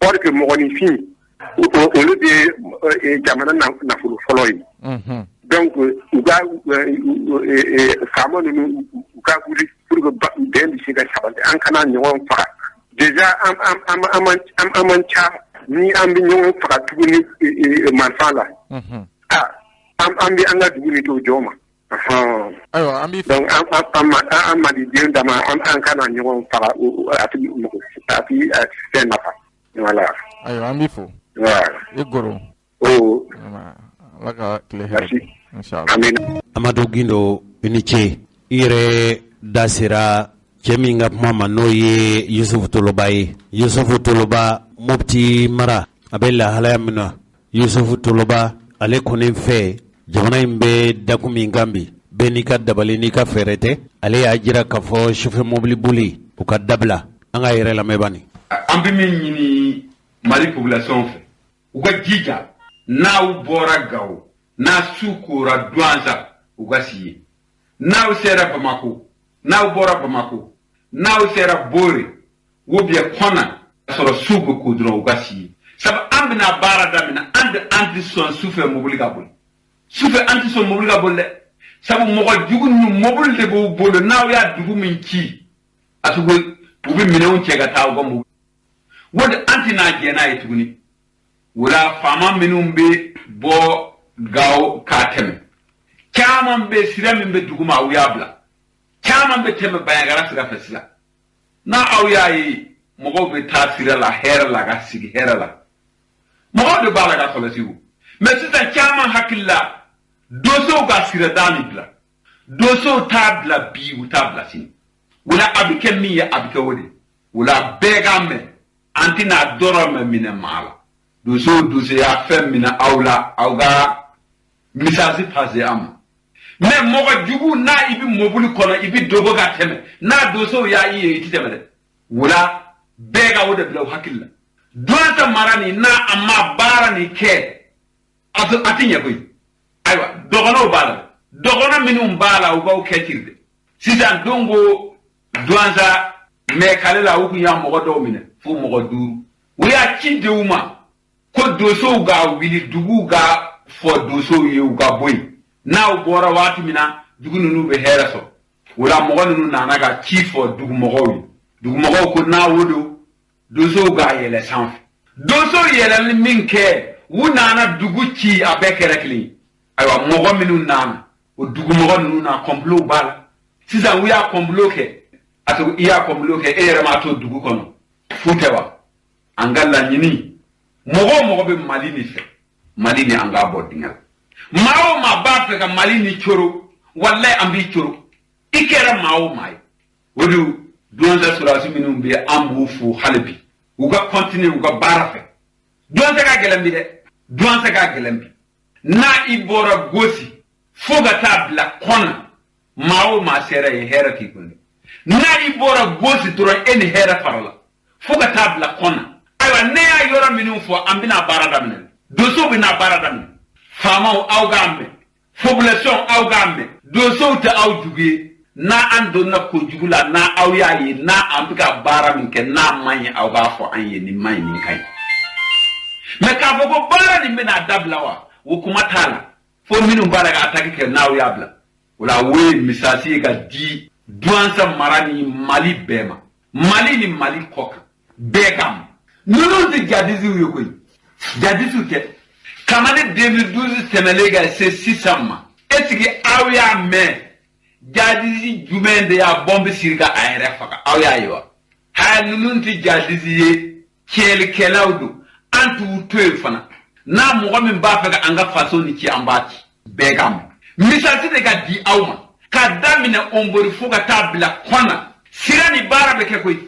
Or que mɔgɔninfin, olu de ye jamana nafolo fɔlɔ ye. Donc u ka faama ninnu, u ka wuli pour que bɛn bɛ se ka sabati, an kana ɲɔgɔn faga. Déjà an man ca. Ni an bɛ ɲɔgɔn faga tuguni marifa la, an bɛ an ka dugu ni to jɔn ma. Ayiwa, an b'i Donc an Maliden dama, an kana ɲɔgɔn faga, a tɛ mɔgɔ, a tɛ fɛn nafa. Voilà. Ayiwa, an b'i fo. I goro. O. Ala ka tile hɛrɛ. Merci. Inshallah. Amina. Amadu Gindo, i ni ce. I yɛrɛ da sera cɛ min ka kuma ma, n'o ye Yusufu Toloba ye. Yusufu Toloba, Mopti mara, a bɛ lahalaya min na, Yusufu Toloba ale kɔni fɛ, jamana in bɛ dakun min kan bi, bɛɛ n'i ka dabali n'i ka fɛɛrɛ tɛ. Ale y'a jira k'a fɔ sufɛ mobili boli, u ka dabila. An ka yɛrɛ lamɛn bani. An bɛ min ɲini Mali population fɛ, u ka jija, n'aw bɔra Gawo, n'a su kora Duwanza, u ka si yen. N'aw sera Bamako, n'aw bɔra Bamako, n'aw sera Bore ou bien Kɔna, sɔrɔ su bɛ ko dɔrɔn, u ka si yen. Sabu an bɛna baara daminɛ, an tɛ, an tɛ sɔn sufɛ mobili ka boli. Sufɛ, an tɛ sɔn mobili ka boli dɛ, sabu mɔgɔ jugu ninnu, mobili de b'u bolo. N'aw y'a dugu min ci, a tugu, u bɛ minɛnw cɛ ka taa u ka mobili. O de, an tɛna jɛ n'a ye tuguni. O la, faama minnu bɛ bɔ Gawo k'a tɛmɛ, caman bɛ sira min bɛ dugu ma, aw y'a bila. Caman bɛ tɛmɛ Bandiagara sira fɛ sisan. N'a aw y'a ye mɔgɔw bɛ taa sira la hɛrɛ la, ka sigi hɛrɛ la, mɔgɔw de b'a la ka kɔlɔsi o. Mɛ sisan, caman hakili la, dosow ka sirada min bila, dosow t'a bila bi, u t'a bila sini. O la, a bɛ kɛ min ye, a bɛ kɛ o de. O la, bɛɛ k'a mɛn, an tɛna dɔrɔmɛ minɛ maa la. Doso doso y'a fɛn minɛ aw la, aw ka message passer an ma. Mɛ mɔgɔ jugu n'a i bɛ mobili kɔnɔ, i bɛ dogo ka tɛmɛ, n'a dosow y'a i ye, i tɛ tɛmɛ dɛ. O la, bɛɛ ka o de bila u hakili la. Duwanza mara nin, n'a a ma baara nin kɛ, a tɛ ɲɛ koyi. Ayiwa, dɔgɔnɔw b'a la, dɔgɔnɔ minnu b'a la, u b'aw kɛ ci dɛ. Sisan don ko Duwanza mɛ kale la, u kun y'a mɔgɔ dɔw minɛ fo mɔgɔ duuru, u y'a ci denw ma. Ko dosow ka wuli, duguw ka fɔ dosow ye u ka bɔ yen. N'aw bɔra waati min na, dugu ninnu bɛ hɛrɛ sɔrɔ. O la mɔgɔ ninnu nana ka ci fɔ dugumɔgɔw ye. Dugumɔgɔw ko n'a wo don, dosow ka yɛlɛ sanfɛ. Dosow yɛlɛli min kɛ, u nana dugu ci, a bɛɛ kɛra kelen ye. Ayiwa, mɔgɔ minnu nana, o dugumɔgɔ ninnu na complot b'a la. Sisan u y'a complot kɛ, a to i y'a complot kɛ, e yɛrɛ m'a to dugu kɔnɔ. Fu tɛ wa? An ka laɲini, mɔgɔ o mɔgɔ bɛ Mali nin fɛ, Mali ni an k'a bɔ dingɛ la. Maa o maa b'a fɛ ka Mali ni coro, walayi an b'i coro. I kɛra maa o maa ye. O de Douentza sɔrɔdasi minnu bɛ yen, an b'u fo hali bi. U ka continuer u ka baara fɛ. Douentza ka gɛlɛn bi dɛ. Douentza ka gɛlɛn bi. N'a i bɔra Gosi fo ka taa bila Kɔna, maa o maa sera yen, hɛrɛ t'i kun dɛ. N'a i bɔra Gosi dɔrɔn, e ni hɛrɛ farala fo ka taa bila Kɔna. Ayiwa, ne y'a yɔrɔ minnu fɔ, an bɛna baara daminɛ. Dosow bɛna baara daminɛ. Faamaw, aw k'a mɛn. Population, aw k'a mɛn. Dosow tɛ aw jugu ye. N'a an donna kojugu la, n'a aw y'a ye, n'a an bɛ ka baara min kɛ, n'a man ɲi, aw b'a fɔ an ye nin man ɲi, nin ka ɲi. Mais k'a fɔ ko baara nin bɛna dabila wa, o kuma t'a la. Fo minnu b'a la ka attaque kɛ, n'aw y'a bila. O la o ye misasi ye ka di Douentza mara ni Mali bɛɛ ma. Mali ni Mali kɔ kan, bɛɛ k'a mɛn. Ninnu tɛ jadisiw ye koyi. Jadisiw tɛ. Kabini 2012 tɛmɛlen ka se sisan ma, est ce que aw y'a mɛn jadisi jumɛn de y'a bɔnbi siri ka a yɛrɛ faga? Aw y'a ye wa? Ha, ninnu tɛ jadisi ye, tiɲɛlikɛlaw don. An t'u to yen fana. N'a mɔgɔ min b'a fɛ ka an ka faso ni ci, an b'a ci. Bɛɛ k'a mɛn. Misasi de ka di aw ma k'a daminɛ Hombori fo ka taa bila Kɔna. Sira ni baara bɛ kɛ koyi.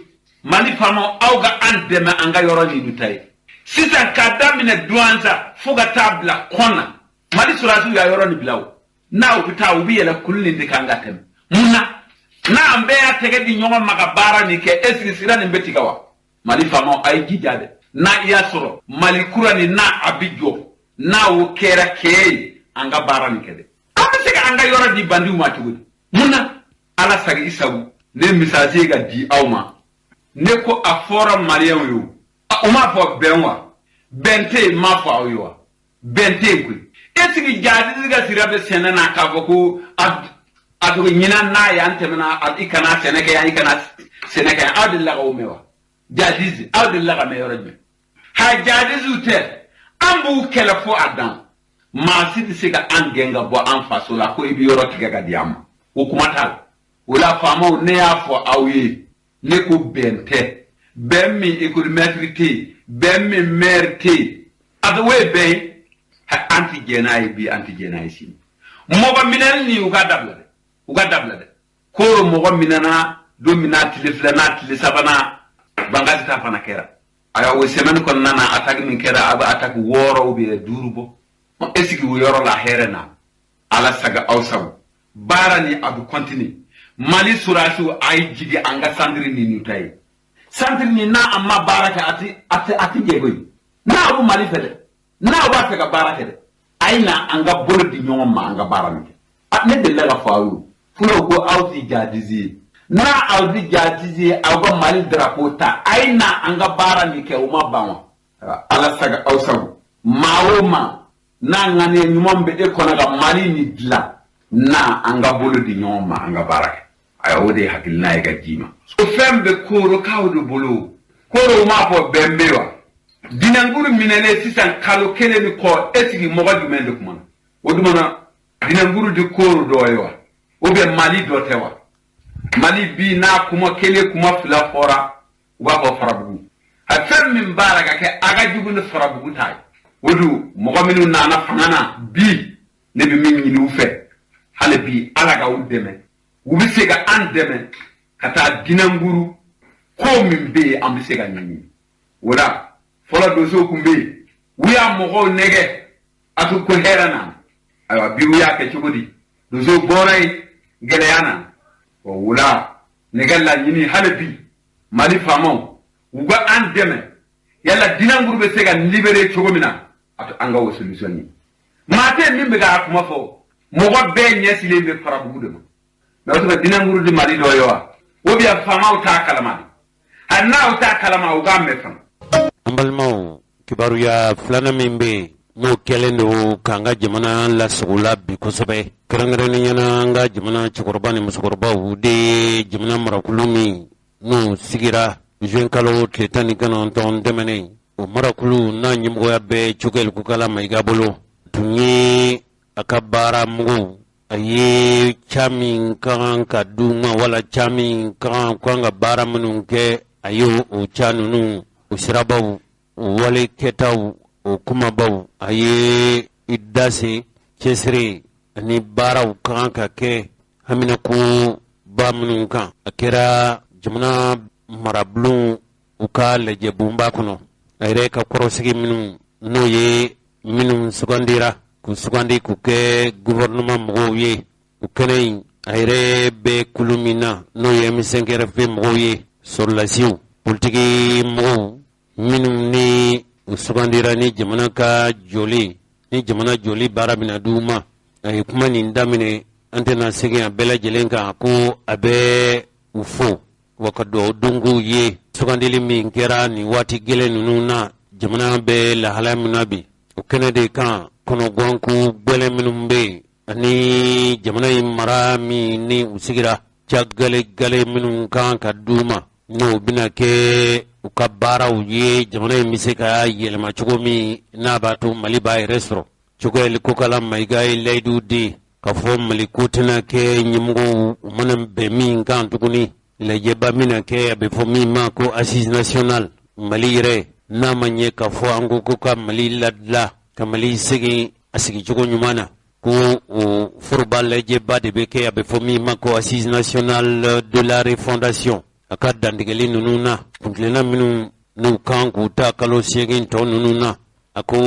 Mali faamaw, aw ka an dɛmɛ an ka yɔrɔ ninnu ta ye. Sisan k'a daminɛ Douentza fo ka taa bila Kɔna, Mali sɔrɔdasiw y'a yɔrɔ nin bila o. N'a u bɛ taa, u bɛ yɛlɛ kulu nin de kan ka tɛmɛ. Mun na? N'an bɛɛ y'a tɛgɛ di ɲɔgɔn ma ka baara nin kɛ, est ce que sira nin bɛ tigɛ wa? Mali faamaw, a ye jija dɛ. N'a i y'a sɔrɔ Mali kura nin n'a a bɛ jɔ, n'a o kɛra kɛ ye, an ka baara nin kɛ dɛ. An bɛ se ka an ka yɔrɔ di bandiw ma cogo di? Mun na? Ala sago i sago. Ne misasi ye ka di aw ma. Ne ko a fɔra maliyɛnw ye o. U m'a fɔ bɛn wa? Bɛn tɛ yen, n m'a fɔ aw ye wa? Bɛn tɛ yen koyi. Est ce que jadisi ka sira bɛ sɛnɛ na k'a fɔ ko a tɔgɔ ɲinan n'a y'an tɛmɛna, i kana sɛnɛ kɛ yan, i kana sɛnɛ kɛ yan? Aw delila ka o mɛn wa? Jadisi, aw delila ka mɛn yɔrɔ jumɛn? Ha, jadisiw tɛ, an b'u kɛlɛ fo a dan. Maa si tɛ se ka an gɛn ka bɔ an faso la ko i bɛ yɔrɔ tigɛ ka di an ma. O kuma t'a la. O la faamaw, ne y'a fɔ aw ye, ne ko bɛn tɛ. Bɛn min école maître tɛ yen, bɛn min maire tɛ yen, a tɛ o ye bɛn ye. An tɛ jɛn n'a ye bi, an tɛ jɛn n'a ye sini. Mɔgɔ minɛli nin, u ka dabila dɛ, u ka dabila dɛ. Koro mɔgɔ minɛna don min n'a tile filanan, tile sabanan, Bankasi ta fana kɛra. Ayiwa, o semaine kɔnɔna na, attaque min kɛra, a bɛ attaque 6 ou bien 5 bɔ. Est ce que o yɔrɔ la hɛrɛ na? Ala saga aw sago. Baara ni a bɛ continuer. Mali sɔrɔdasiw, a ye jigi an ka centre ninnu ta ye. Centre nin, n'a an ma baara kɛ, a ti jɛ koyi. N'a bɛ Mali fɛ dɛ, n'a b'a fɛ ka baara kɛ dɛ, a ye na an ka bolo di ɲɔgɔn ma, an ka baara nin kɛ. Ne delila ka fɔ aw ye, fulaw ko aw ti jadisi ye. N'a aw ti jadisi ye, aw ka Mali drapeau ta, a ye na an ka baara nin kɛ, o ma ban wa? Ala saga aw sago. Maa o maa n'a ŋaniya ɲuman bɛ e kɔnɔ ka Mali nin dilan, na an ka bolo di ɲɔgɔn ma, an ka baara kɛ. Ayiwa, o de ye hakilina ye ka d'i ma. O fɛn bɛ korokaw de bolo. Koro m'a fɔ bɛn bɛ wa? Dinankuru minɛnen sisan kalo 1 ni kɔ, est ce que mɔgɔ jumɛn de kumana? O tuma na dinankuru di koro dɔ ye wa? Ou bien Mali dɔ tɛ wa? Mali bi n'a kuma 1, kuma 2 fɔra, u b'a fɔ farabugu. A fɛn min b'a la ka kɛ, a ka jugu ni farabugu ta ye. O dun mɔgɔ minnu nana fanga na bi, ne bɛ min ɲini u fɛ hali bi, Ala ka u dɛmɛ. U bɛ se ka an dɛmɛ ka taa dinankuru ko min bɛ yen, an bɛ se ka ɲɛɲini. O la fɔlɔ donsow tun bɛ yen, u y'a mɔgɔw nɛgɛ a to ko hɛrɛ nana. Ayiwa, bi u y'a kɛ cogo di? Donsow bɔra yen, gɛlɛya nana. O la ne ka laɲini hali bi, Mali faamaw, u ka an dɛmɛ yala dinankuru bɛ se ka libérer cogo min na, a to an ka o solution ɲini. Maa tɛ min bɛ k'a kuma fɔ, mɔgɔ bɛɛ ɲɛsilen bɛ farabugu de ma. Mais o tuma dinankuru di Mali dɔ ye wa? O bien faamaw t'a kalama de? Hali n'aw t'a kalama, u k'a mɛn fana. An balimaw, kibaru Kibaruya filanan min bɛ yen, n'o kɛlen don k'an ka jamana lasugula bi kosɛbɛ, kɛrɛnkɛrɛnnenya la an ka jamana cɛkɔrɔba ni musokɔrɔbaw de ye jamana marakulu min n'o sigira juin kalo tile 19 tɛmɛnen, o marakulu n'a ɲɛmɔgɔya bɛ Choguel Kokalla Maïga bolo, tun ye a ka baara mugu a ye ca min ka kan ka d'u ma wala ca min ka kan ka baara minnu kɛ, a ye o ca ninnu, o sirabaw, o wale kɛtaw, o kumabaw, a ye i da se cɛsiri ani baaraw ka kan ka kɛ haminako ba minnu kan. A kɛra jamana marabulon u ka lajɛbonba kɔnɔ. A yɛrɛ ka kɔrɔsigi minnu n'o ye minnu sugandira k'u sugandi k'u kɛ gouvernement mɔgɔw ye, o kɛnɛ in, a yɛrɛ bɛ kulu min na, n'o ye M5 RFP mɔgɔw ye, sɔrɔlasiw, politiki mɔgɔw minnu ni u sugandira ni jamana ka jɔli, ni jamana jɔli baara bɛna d'u ma. A ye kuma nin daminɛ, an tɛna segin a bɛɛ lajɛlen kan, ko a bɛ u fo wa ka dugawu don k'u ye sugandili min kɛra nin waati gɛlɛn ninnu na, jamana bɛ lahalaya min na bi. O kɛnɛ de kan, kɔnɔguwanko gɛlɛn minnu bɛ yen ani jamana in mara min ni u sigira, ca gale minnu kan ka d'u ma, n'o bɛna kɛ u ka baaraw ye, jamana in bɛ se ka yɛlɛma cogo min n'a b'a to Mali b'a yɛrɛ sɔrɔ. Choguel Kokalla Maïga ye layidu di k'a fɔ Mali ko tɛna kɛ ɲɛmɔgɔw u mana bɛn min kan tuguni. Lajɛba bɛna kɛ, a bɛ fɔ min ma ko assise nationale. Mali yɛrɛ n'a ma ɲɛ k'a fɔ an ko ko ka Mali ladila, ka Mali segin a sigicogo ɲuman na, ko o foroba lajɛba de bɛ kɛ, a bɛ fɔ min ma ko assise nationale de la refondation. A ka dantigɛli ninnu na, kuntilenna minnu n'u kan k'u ta kalo 8 tɔ ninnu na, a ko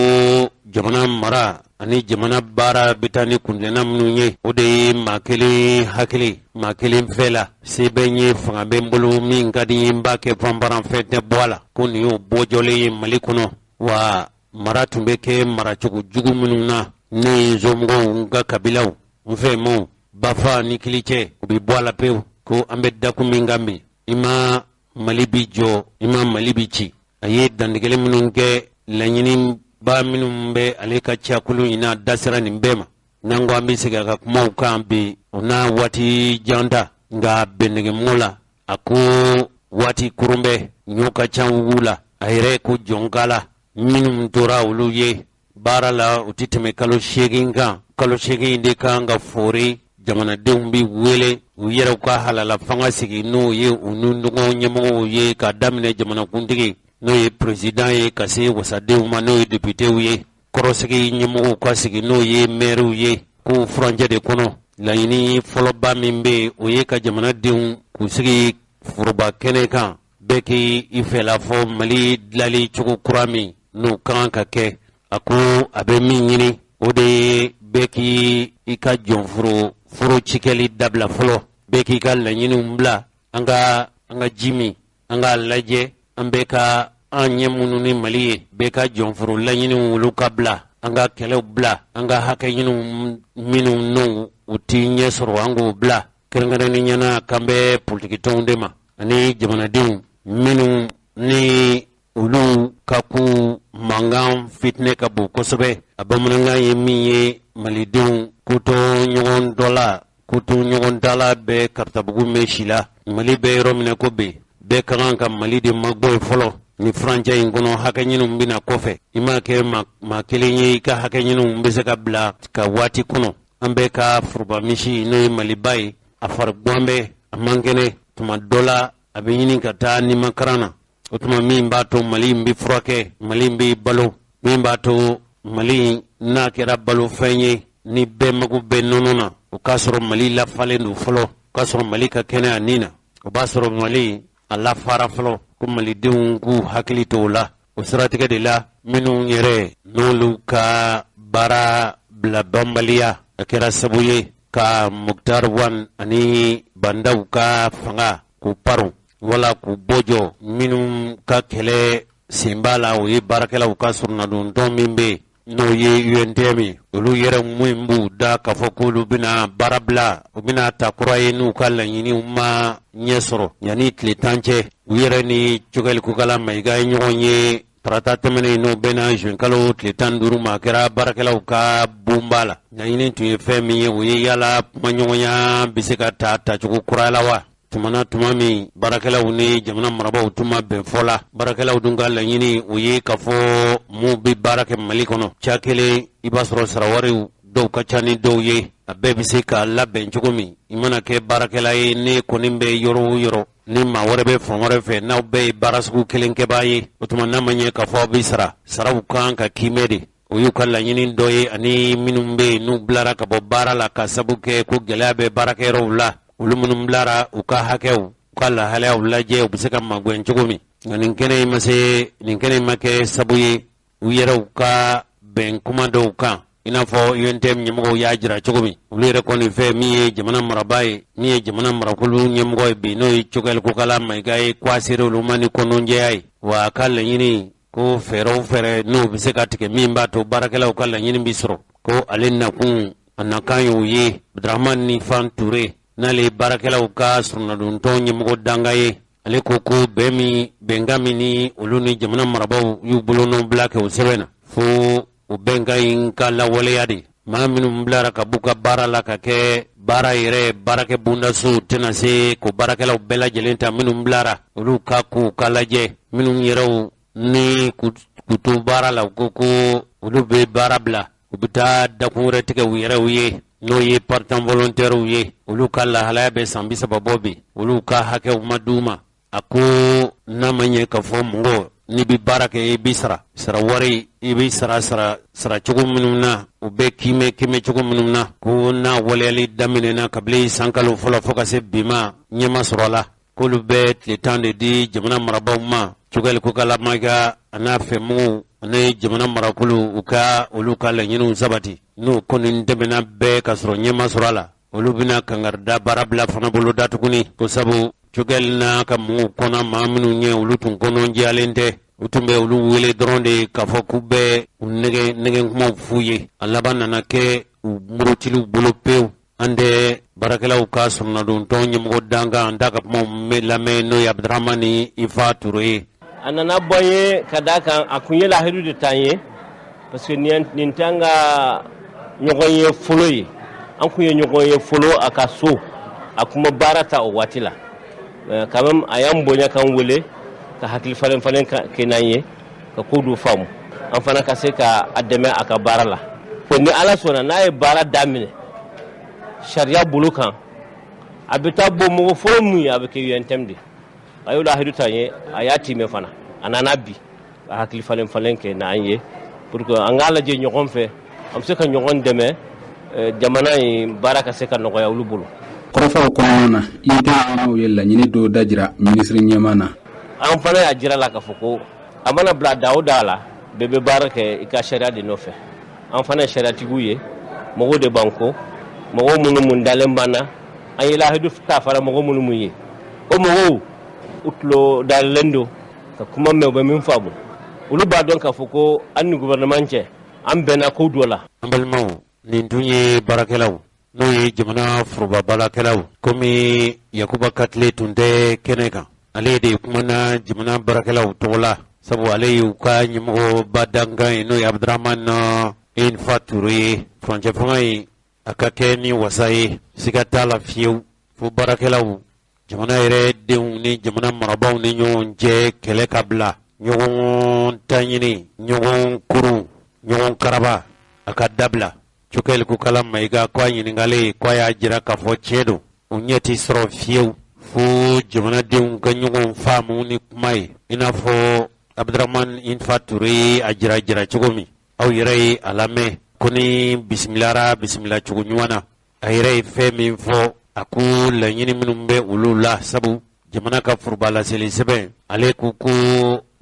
jamana mara ani jamana baara bɛ taa ni kuntilenna minnu ye, o de ye maa kelen hakili, maa kelen fɛ la, se bɛ n ye, fanga bɛ n bolo, min ka di n ye n b'a kɛ, fanbaran fɛn tɛ bɔ a la, ko nin y'o bɔjɔlen ye Mali kɔnɔ. Wa mara tun bɛ kɛ maracogo jugu minnu na, ne ye n somɔgɔw, n ka kabilaw, n fɛmɔw, bafa ni kilicɛ, u bɛ bɔ a la pewu. Ko an bɛ dakun min kan bi, i ma Mali bi jɔ, i ma Mali bi ci. A ye dantigɛli minnu kɛ, laɲiniba minnu bɛ ale ka cakulu in na, da sera nin bɛɛ ma. N'an ko an bɛ segin a ka kumaw kan bi, o n'a waati jan ta, nka bɛnnɛgɛmɔgɔ la, a ko waati kurun bɛ ɲɔ ka ca wugu la. A yɛrɛ ko jɔnkala minnu tora olu ye baara la, u tɛ tɛmɛ kalo 8 kan. Kalo 8 de kan ka foori, jamanadenw bɛ wele u yɛrɛw ka halala fanga sigi, n'o ye u nundɔgɔ ɲɛmɔgɔw ye, ka daminɛ jamanakuntigi n'o ye président ye, ka se wasadenw ma n'o ye députéw ye, kɔrɔsigi ɲɛmɔgɔw ka sigi n'o ye maires ye. Ko furancɛ de kɔnɔ, laɲini fɔlɔba min bɛ yen, o ye ka jamanadenw k'u sigi foroba kɛnɛ kan, bɛɛ k'i fɛla fɔ Mali dilali cogo kura min n'o ka kan ka kɛ. A ko a bɛ min ɲini, o de ye bɛɛ k'i i ka jɔnforo foro cikɛli dabila fɔlɔ, bɛɛ k'i ka laɲiniw bila, an ka an ka ji min, an k'a lajɛ an bɛɛ ka an ɲɛ minnu ni Mali ye, bɛɛ ka jɔnforo laɲiniw olu ka bila, an ka kɛlɛw bila, an ka hakɛ ɲiniw minnu n'u u ti ɲɛ sɔrɔ, an k'o bila. Kɛrɛnkɛrɛnnenya na, k'an bɛ politikitɔnw de ma ani jamanadenw minnu ni olu ka ko mankan fitinɛ ka bon kosɛbɛ. A bamanankan ye min ye, malidenw ko to ɲɔgɔn dɔ la, ko to ɲɔgɔn da la, bɛɛ karitabugu mɛn si la. Mali bɛ yɔrɔ min na ko bi, bɛɛ ka kan ka Mali de magbɔ fɔlɔ ni furancɛ in kɔnɔ. Hakɛ ɲiniw bɛna kɔfɛ, i m'a kɛ maa kelen ye, i ka hakɛ ɲiniw bɛ se ka bila ka waati kɔnɔ. An bɛɛ ka foroba misi, n'o ye Maliba ye, a fariguan bɛ, a man kɛnɛ, tuma dɔ la a bɛ ɲini ka taa nimakaran na. O tuma min b'a to Mali in bɛ furakɛ, Mali in bɛ balo, min b'a to Mali n'a kɛra balofɛn ye ni bɛɛ mago bɛ nɔnɔ na, o k'a sɔrɔ Mali lafalen don fɔlɔ, o k'a sɔrɔ Mali ka kɛnɛ a nin na, o b'a sɔrɔ Mali a lafara fɔlɔ. Ko malidenw k'u hakili to o la. O siratigɛ de la, minnu yɛrɛ n'olu ka baara bila banbaliya a kɛra sabu ye ka Moctar Ouane ani Bah N'Daw ka fanga k'u paron wala k'u bɔjɔ, minnu ka kɛlɛ sen b'a la, o ye baarakɛlaw ka sɔrɔnadontɔn min bɛ yen n'o ye UNTM ye, olu yɛrɛ min b'u da k'a fɔ k'olu bɛna baara bila, u bɛna ta kura ye n'u ka laɲiniw ma ɲɛ sɔrɔ yanni tile 10 cɛ. U yɛrɛ ni Choguel Kokalla Maïga ye ɲɔgɔn ye. Tarata tɛmɛnen, n'o bɛnna juin kalo tile 15 ma, a kɛra baarakɛlaw ka bonba la. Laɲini tun ye fɛn min ye, o ye yala kumaɲɔgɔnya bɛ se ka ta tacogo kura la wa? Tuma na tuma min baarakɛlaw ni jamana marabaaw tun ma bɛn fɔ la, baarakɛlaw dun ka laɲini, o ye k'a fɔ mun bɛ baara kɛ Mali kɔnɔ ca kelen, i b'a sɔrɔ sarawariw dɔw ka ca ni dɔw ye, a bɛɛ bɛ se ka labɛn cogo min. I mana kɛ baarakɛla ye, ne kɔni bɛ yɔrɔ o yɔrɔ, ni maa wɛrɛ bɛ fan wɛrɛ fɛ, n'aw bɛɛ ye baara sugu kelen kɛbaa ye, o tuma n'a ma ɲɛ k'a fɔ aw bɛ sara, saraw kan ka kiimɛ de. O y'u ka laɲini dɔ ye. Ani minnu bɛ yen n'u bilara ka bɔ baara la ka sabu kɛ ko gɛlɛya bɛ baarakɛyɔrɔw la, olu minnu bilara, u ka hakɛw, u ka lahalayaw lajɛ, u bɛ se ka magɛn cogo min. Nka nin kɛnɛ in ma se, nin kɛnɛ in ma kɛ sabu ye u yɛrɛw ka bɛn kuma dɔw kan, i n'a fɔ UNTM ɲɛmɔgɔw y'a jira cogo min. Olu yɛrɛ kɔni fɛ, min ye jamana marabaa ye, min ye jamana marakulu ɲɛmɔgɔ ye bi, n'o ye Choguel Kokalla Maïga ye, ko a sera olu ma ni kɔnɔnjɛya ye wa. A ka laɲini ko fɛɛrɛ o fɛɛrɛ n'o bɛ se ka tigɛ min b'a to baarakɛlaw ka laɲini bɛ sɔrɔ, ko ale nakun, a nakan y'o ye. Abdramane Ifan Touré, n'ale ye baarakɛlaw ka sɔrɔnadontɔn ɲɛmɔgɔ danga ye, ale ko ko bɛn min, bɛnkan min ni olu ni jamana marabaaw y'u bolonɔ bila kɛ o sɛbɛn na, fo o bɛnkan in ka lawaleya de. Maa minnu bilara ka b'u ka baara la ka kɛ baara yɛrɛ baarakɛ bondasow tɛna se k'o baarakɛlaw bɛɛ lajɛlen ta. Minnu bilara, olu ka kow ka lajɛ. Minnu yɛrɛw ni k'u to baara la, u ko ko olu bɛ baara bila, u bɛ taa dakun wɛrɛ tigɛ u yɛrɛw ye, n'o ye partant volontaires ye, olu ka lahalaya bɛ san 30 bɔ bi, olu ka hakɛw ma d'u ma. A ko n'a ma ɲɛ k'a fɔ mɔgɔ n'i bɛ baara kɛ, i bɛ sara, sara wari i bɛ sara, sara sara cogo minnu na, u bɛ kiimɛ kiimɛ cogo minnu na, ko n'a waleyali daminɛna kabini san kalo fɔlɔ fo ka se bi ma, ɲɛma sɔrɔ la, k'olu bɛ tile 10 de di jamana marabaaw ma, Choguel Kokalla Maïga a n'a fɛmugu ani jamana marakulu, u ka olu ka laɲiniw sabati. N'o kɔni tɛmɛna bɛɛ ka sɔrɔ ɲɛma sɔrɔ a la, olu bɛna kangarida baarabila fana bolo da tuguni, ko sabu Choguel n'a ka mɔgɔw kɔnna maa minnu ɲɛ, olu tun kɔnɔ jɛyalen tɛ. U tun bɛ olu wele dɔrɔn de k'a fɔ k'u bɛ u nɛgɛ nɛgɛ kumaw f'u ye. A laban nana kɛ u murutiliw bolo pewu. An tɛ baarakɛlaw ka sɔrɔnadontɔn ɲɛmɔgɔ dankan, an t'a ka kumaw lamɛn, n'o ye Abdramane Ifa Touré ye. A nana bɔ n ye ka d'a kan a kun ye lahidu de t'an ye, parce que nin t'an ka ɲɔgɔn ye fɔlɔ ye. An kun ye ɲɔgɔn ye fɔlɔ a ka so, a kun ma baara ta o waati la. Quand même, a y'an bonya k'an wele ka hakili falen falen kɛ n'an ye, ka ko dɔ faamu, an fana ka se ka a dɛmɛ a ka baara la. Ko ni Ala sɔnna, n'a ye baara daminɛ sariya bolo kan, a bɛ taa bɔ mɔgɔ fɔlɔ mun ye, a bɛ kɛ UNTM de. A y'o lahidu ta n ye, a y'a timɛ fana. A nana bi ka hakili falen falen kɛ n'an ye pour que an k'a lajɛ ɲɔgɔn fɛ, an bɛ se ka ɲɔgɔn dɛmɛ, jamana in baara ka se ka nɔgɔya olu bolo. Kɔrɔfɔw kɔnɔna na, UNTM ɲɛmaaw ye laɲini dɔw dajira minisiri ɲɛmaa na. An fana y'a jira la k'a fɔ ko a mana bila da o da la, bɛɛ bɛ baara kɛ i ka sariya de nɔfɛ. An fana ye sariyatigiw ye, mɔgɔw de b'an kɔ, mɔgɔw minnu mun dalen b'an na, an ye lahidu ta fara mɔgɔ minnu mun ye, o mɔgɔw u tulo dayɛlɛlen don ka kuma mɛn, u bɛ min faamu, olu b'a dɔn k'a fɔ ko an ni gouvernement cɛ, an bɛnna ko dɔ la. An balimaw, nin tun ye baarakɛlaw, n'o ye jamana foroba baarakɛlaw. Komi Yakuba Katile tun tɛ kɛnɛ kan, ale de kumana jamana baarakɛlaw tɔgɔ la, sabu ale y'u ka ɲɛmɔgɔba dankan ye, n'o ye Abdramane Infa Touré ye. Furancɛ fanga in, a ka kɛ ni wasa ye, siga t'a la fiyewu, fo baarakɛlaw, jamana yɛrɛ denw ni jamana marabaaw ni ɲɔgɔn cɛ kɛlɛ ka bila, ɲɔgɔn taɲini, ɲɔgɔn kurun, ɲɔgɔn karaba, a ka dabila. Choguel Kokalla Maïga ko a ɲininkalen ko a y'a jira k'a fɔ tiɲɛ don, o ɲɛ tɛ sɔrɔ fiyewu fo jamanadenw ka ɲɔgɔn faamu ni kuma ye, i n'a fɔ Abdramane Infa Touré ye a jira jira cogo min. Aw yɛrɛ ye a lamɛn ko ni bisimilara bisimila cogo ɲuman na. A yɛrɛ ye fɛn min fɔ, a ko laɲini minnu bɛ olu la, sabu jamana ka foroba laseli sɛbɛn, ale ko ko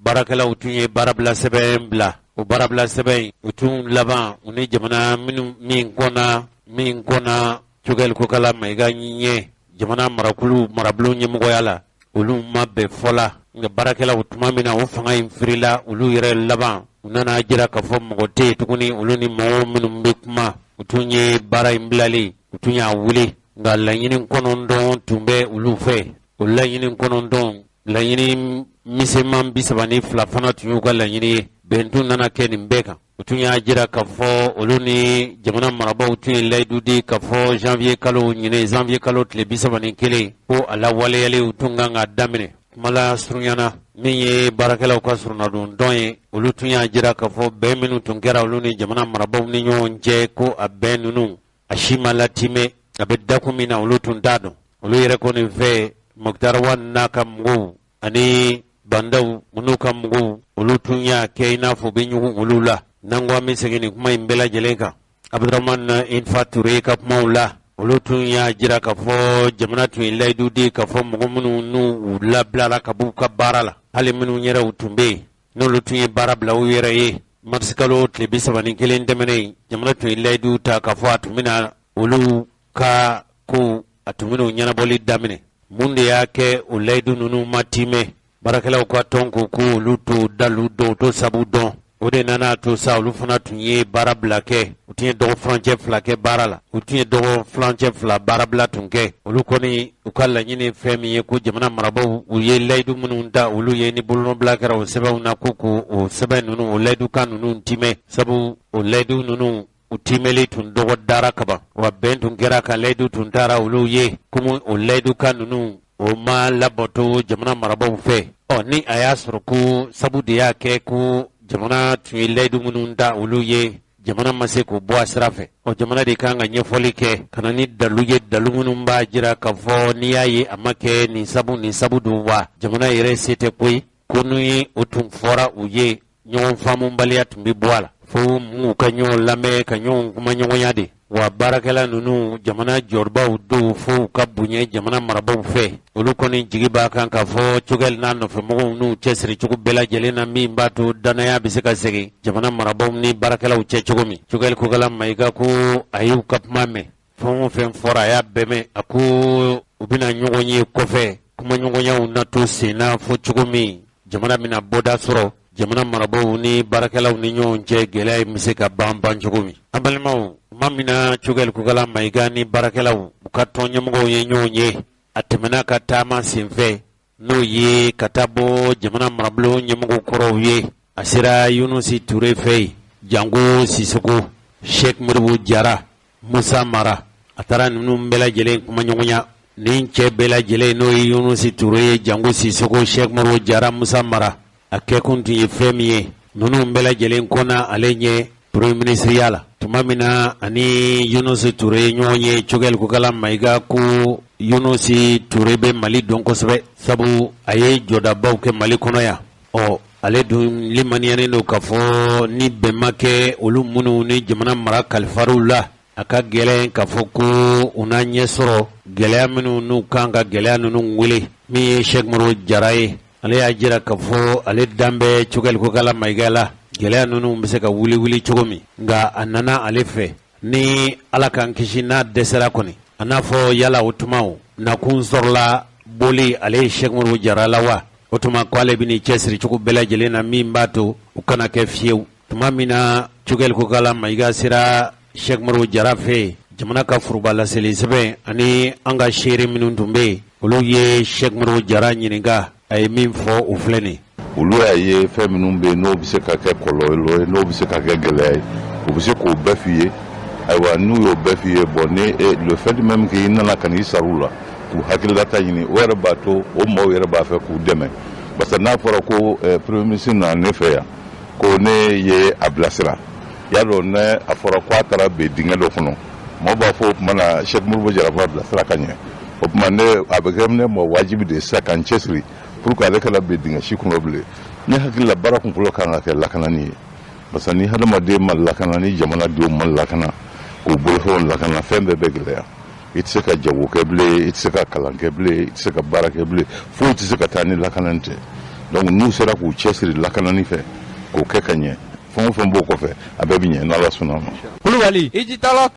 baarakɛlaw tun ye baarabila sɛbɛn bila. O baarabila sɛbɛn, u tun laban u ni jamana minnu min kɔnna Choguel Kokalla Maïga ɲɛ jamana marakulu marabulon ɲɛmɔgɔya la, olu ma bɛn fɔ la. Nka baarakɛlaw, tuma min na o fanga in firila, olu yɛrɛ laban u nana jira k'a fɔ mɔgɔ tɛ yen tuguni olu ni mɔgɔ minnu bɛ kuma. U tun ye baara in bilalen, u tun y'a wuli, nka laɲini 9 tun bɛ olu fɛ. O laɲini 9 Laɲini misɛnman 32 fana tun y'u ka laɲini ye. Bɛn tun nana kɛ nin bɛɛ kan. U tun y'a jira k'a fɔ olu ni jamana marabaaw tun ye layidu di k'a fɔ janvier kalo ɲinɛ janvier kalo tile 31 ko a lawaleyali u tun kan ka daminɛ. Kuma la surunyana min ye baarakɛlaw ka surunadon tɔn ye, olu tun y'a jira k'a fɔ bɛn minnu tun kɛra olu ni jamana marabaaw ni ɲɔgɔn cɛ, ko a bɛn ninnu a si ma latimɛ, a bɛ dakun min na olu tun t'a dɔn. Olu yɛrɛ kɔni fɛ Moctar Ouane n'a ka mɔgɔw ani Bah N'Daw n'u ka mɔgɔw, olu tun y'a kɛ i n'a fɔ u bɛ ɲugun olu la. N'an ko an bɛ segin nin kuma in bɛɛ lajɛlen kan, Abdramane Infa Touré ka kumaw la, olu tun y'a jira k'a fɔ jamana tun ye layidu di k'a fɔ mɔgɔ minnu n'u labilala ka b'u ka baara la, hali minnu yɛrɛ u tun bɛ yen n'olu tun ye baara bila u yɛrɛ ye marisikalo tile 31 tɛmɛnen, jamana tun ye layidu ta k'a fɔ a tun bɛna olu ka ko a tun bɛna u ɲɛnabɔli daminɛ. Mun de y'a kɛ o layidu ninnu ma timɛ? Baarakɛlaw ka tɔn ko ko olu t'o dalu dɔn, u t'o sabu dɔn. O de nana to sa olu fana tun ye baara bila kɛ. U tun ye dɔgɔ furancɛ 2 kɛ baara la, u tun ye dɔgɔ furancɛ 2 baarabila tun kɛ. Olu kɔni u ka laɲini fɛn min ye, ko jamana marabaaw u ye layidu minnu ta olu ye, ni bolonɔbila kɛra o sɛbɛnw na, ko ko o sɛbɛn ninnu, o layidukan ninnu timɛ, sabu o layidu ninnu u timɛli tun dɔgɔ dara kaban, wa bɛn tun kɛra ka layidu tun taara olu ye, komi o layidukan ninnu o ma labato jamana marabaaw fɛ. Ɔ ni a y'a sɔrɔ ko sabu de y'a kɛ ko jamana tun ye layidu minnu ta olu ye, jamana ma se k'o bɔ a sira fɛ, ɔ jamana de kan ka ɲɛfɔli kɛ ka na ni dalu ye, dalu minnu b'a jira k'a fɔ n'i y'a ye a ma kɛ nin sabu nin sabu don, wa jamana yɛrɛ se tɛ koyi. Ko ni o tun fɔra u ye, ɲɔgɔn faamubaliya tun bɛ bɔ a la, fo m'u ka ɲɔgɔn lamɛn ka ɲɔgɔn kumaɲɔgɔnya de. Wa baarakɛla ninnu jamana jɔbaw don, fo u ka bonya jamana marabaaw fɛ. Olu kɔni jigi b'a kan k'a fɔ Choguel n'a nɔfɛmɔgɔw n'u cɛsiri cogo bɛɛ lajɛlen na min b'a to danaya bɛ se ka segin jamana marabaaw ni baarakɛlaw cɛ cogo min. Choguel Kokalla Maïga ko a y'u ka kuma mɛn, fɛn o fɛn fɔra a y'a bɛɛ mɛn. A ko u bɛna ɲɔgɔn ye kɔfɛ, kumaɲɔgɔnyaw na to sen na fo cogo min jamana bɛna bɔda sɔrɔ jamana marabaaw ni baarakɛlaw ni ɲɔgɔn cɛ, gɛlɛya in bɛ se ka ban ban cogo min. An balimaw, tuma min na Choguel Kokalla Maïga ni baarakɛlaw u ka tɔn ɲɛmɔgɔw ye ɲɔgɔn ye, a tɛmɛna ka taama senfɛ, n'o ye ka taa bɔ jamana marabolo ɲɛmɔgɔw kɔrɔw ye, a sera Yunusi Ture fɛ yen, Jango Sisoko, Sheikh Modibo Jara, Musa Mara. A taara ninnu bɛɛ lajɛlen kumaɲɔgɔnya. Nin cɛ bɛɛ lajɛlen, n'o ye Yunusi Ture ye, Jango Sisoko, Sheikh Modibo Jara, Musa Mara, a kɛkun tun ye fɛn min ye, ninnu bɛɛ lajɛlen kɔnna ale ɲɛ premier ministre la. Tuma min na ani Yunusi Ture ye ɲɔgɔn ye, Choguel Kokalla Maïga ko Yunusi Ture bɛ Mali dɔn kosɛbɛ, sabu a ye jɔdabaw kɛ Mali kɔnɔ yan. Ɔ ale dun limaniyanen don k'a fɔ ni bɛn ma kɛ olu minnu ni jamana mara kalifar'u la, a ka gɛlɛn k'a fɔ ko u n'a ɲɛ sɔrɔ gɛlɛya minnu n'u kan ka gɛlɛya ninnu wele. Min ye Sheikh Modibo Jara ye, ale y'a jira k'a fɔ ale dan bɛ Choguel Kokalla Maïga la, gɛlɛya ninnu bɛ se ka wuli wuli cogo min. Nka a nana ale fɛ, ni Ala k'an kisi n'a dɛsɛra kɔni, a n'a fɔ yala o tuma o nakun sɔrɔla boli ale ye Sheikh Modibo Jara la wa? O tuma ko ale bɛn'i cɛsiri cogo bɛɛ lajɛlen na min b'a to u kana kɛ fiyewu. Tuma min na Choguel Kokalla Maïga sera Sheikh Modibo Jara fɛ yen, jamana ka foroba laseli sɛbɛn ani an ka seere minnu tun bɛ yen, olu ye Sheikh Modibo Jara ɲininka, a ye min fɔ o filɛ nin. Olu y'a ye fɛn minnu bɛ yen n'o bɛ se ka kɛ kɔlɔlɔ ye, n'o bɛ se ka kɛ gɛlɛya ye, u bɛ se k'o bɛɛ f'i ye. Ayiwa, n'u y'o bɛɛ f'i ye, bon, ni le fait même que i nana ka n'i sara u la k'u hakililata ɲini, o yɛrɛ b'a to o maaw yɛrɛ b'a fɛ k'u dɛmɛ, parce que n'a fɔra ko premier ministre nana ne fɛ yan ko ne ye a bilasira, y'a dɔn ne a fɔra ko a taara ben dingɛ dɔ kɔnɔ, maaw b'a fɔ o tuma na Cheikh Modibo Jara b'a bilasira ka ɲɛ. O tuma ne a bɛ kɛ ne ma wajibi de sisan ka n cɛsiri pour que ale kana ben dingɛ si kɔnɔ bilen. Ne hakili la, baara kunfɔlɔ kan ka kɛ lakanani ye, parce que ni hadamaden ma lakana, ni jamanadenw ma lakana, k'u bolofɛnw lakana, fɛn bɛɛ bɛ gɛlɛya. I tɛ se ka jago kɛ bilen, i tɛ se ka kalan kɛ bilen, i tɛ se ka baara kɛ bilen, foyi tɛ se ka taa ni lakanani tɛ. Donc n'u sera k'u cɛsiri lakanani fɛ k'o kɛ ka ɲɛ, fɛn o fɛn b'o kɔfɛ, a bɛɛ bɛ ɲɛ n'Ala sɔnna a ma. Kulubali i ji tala.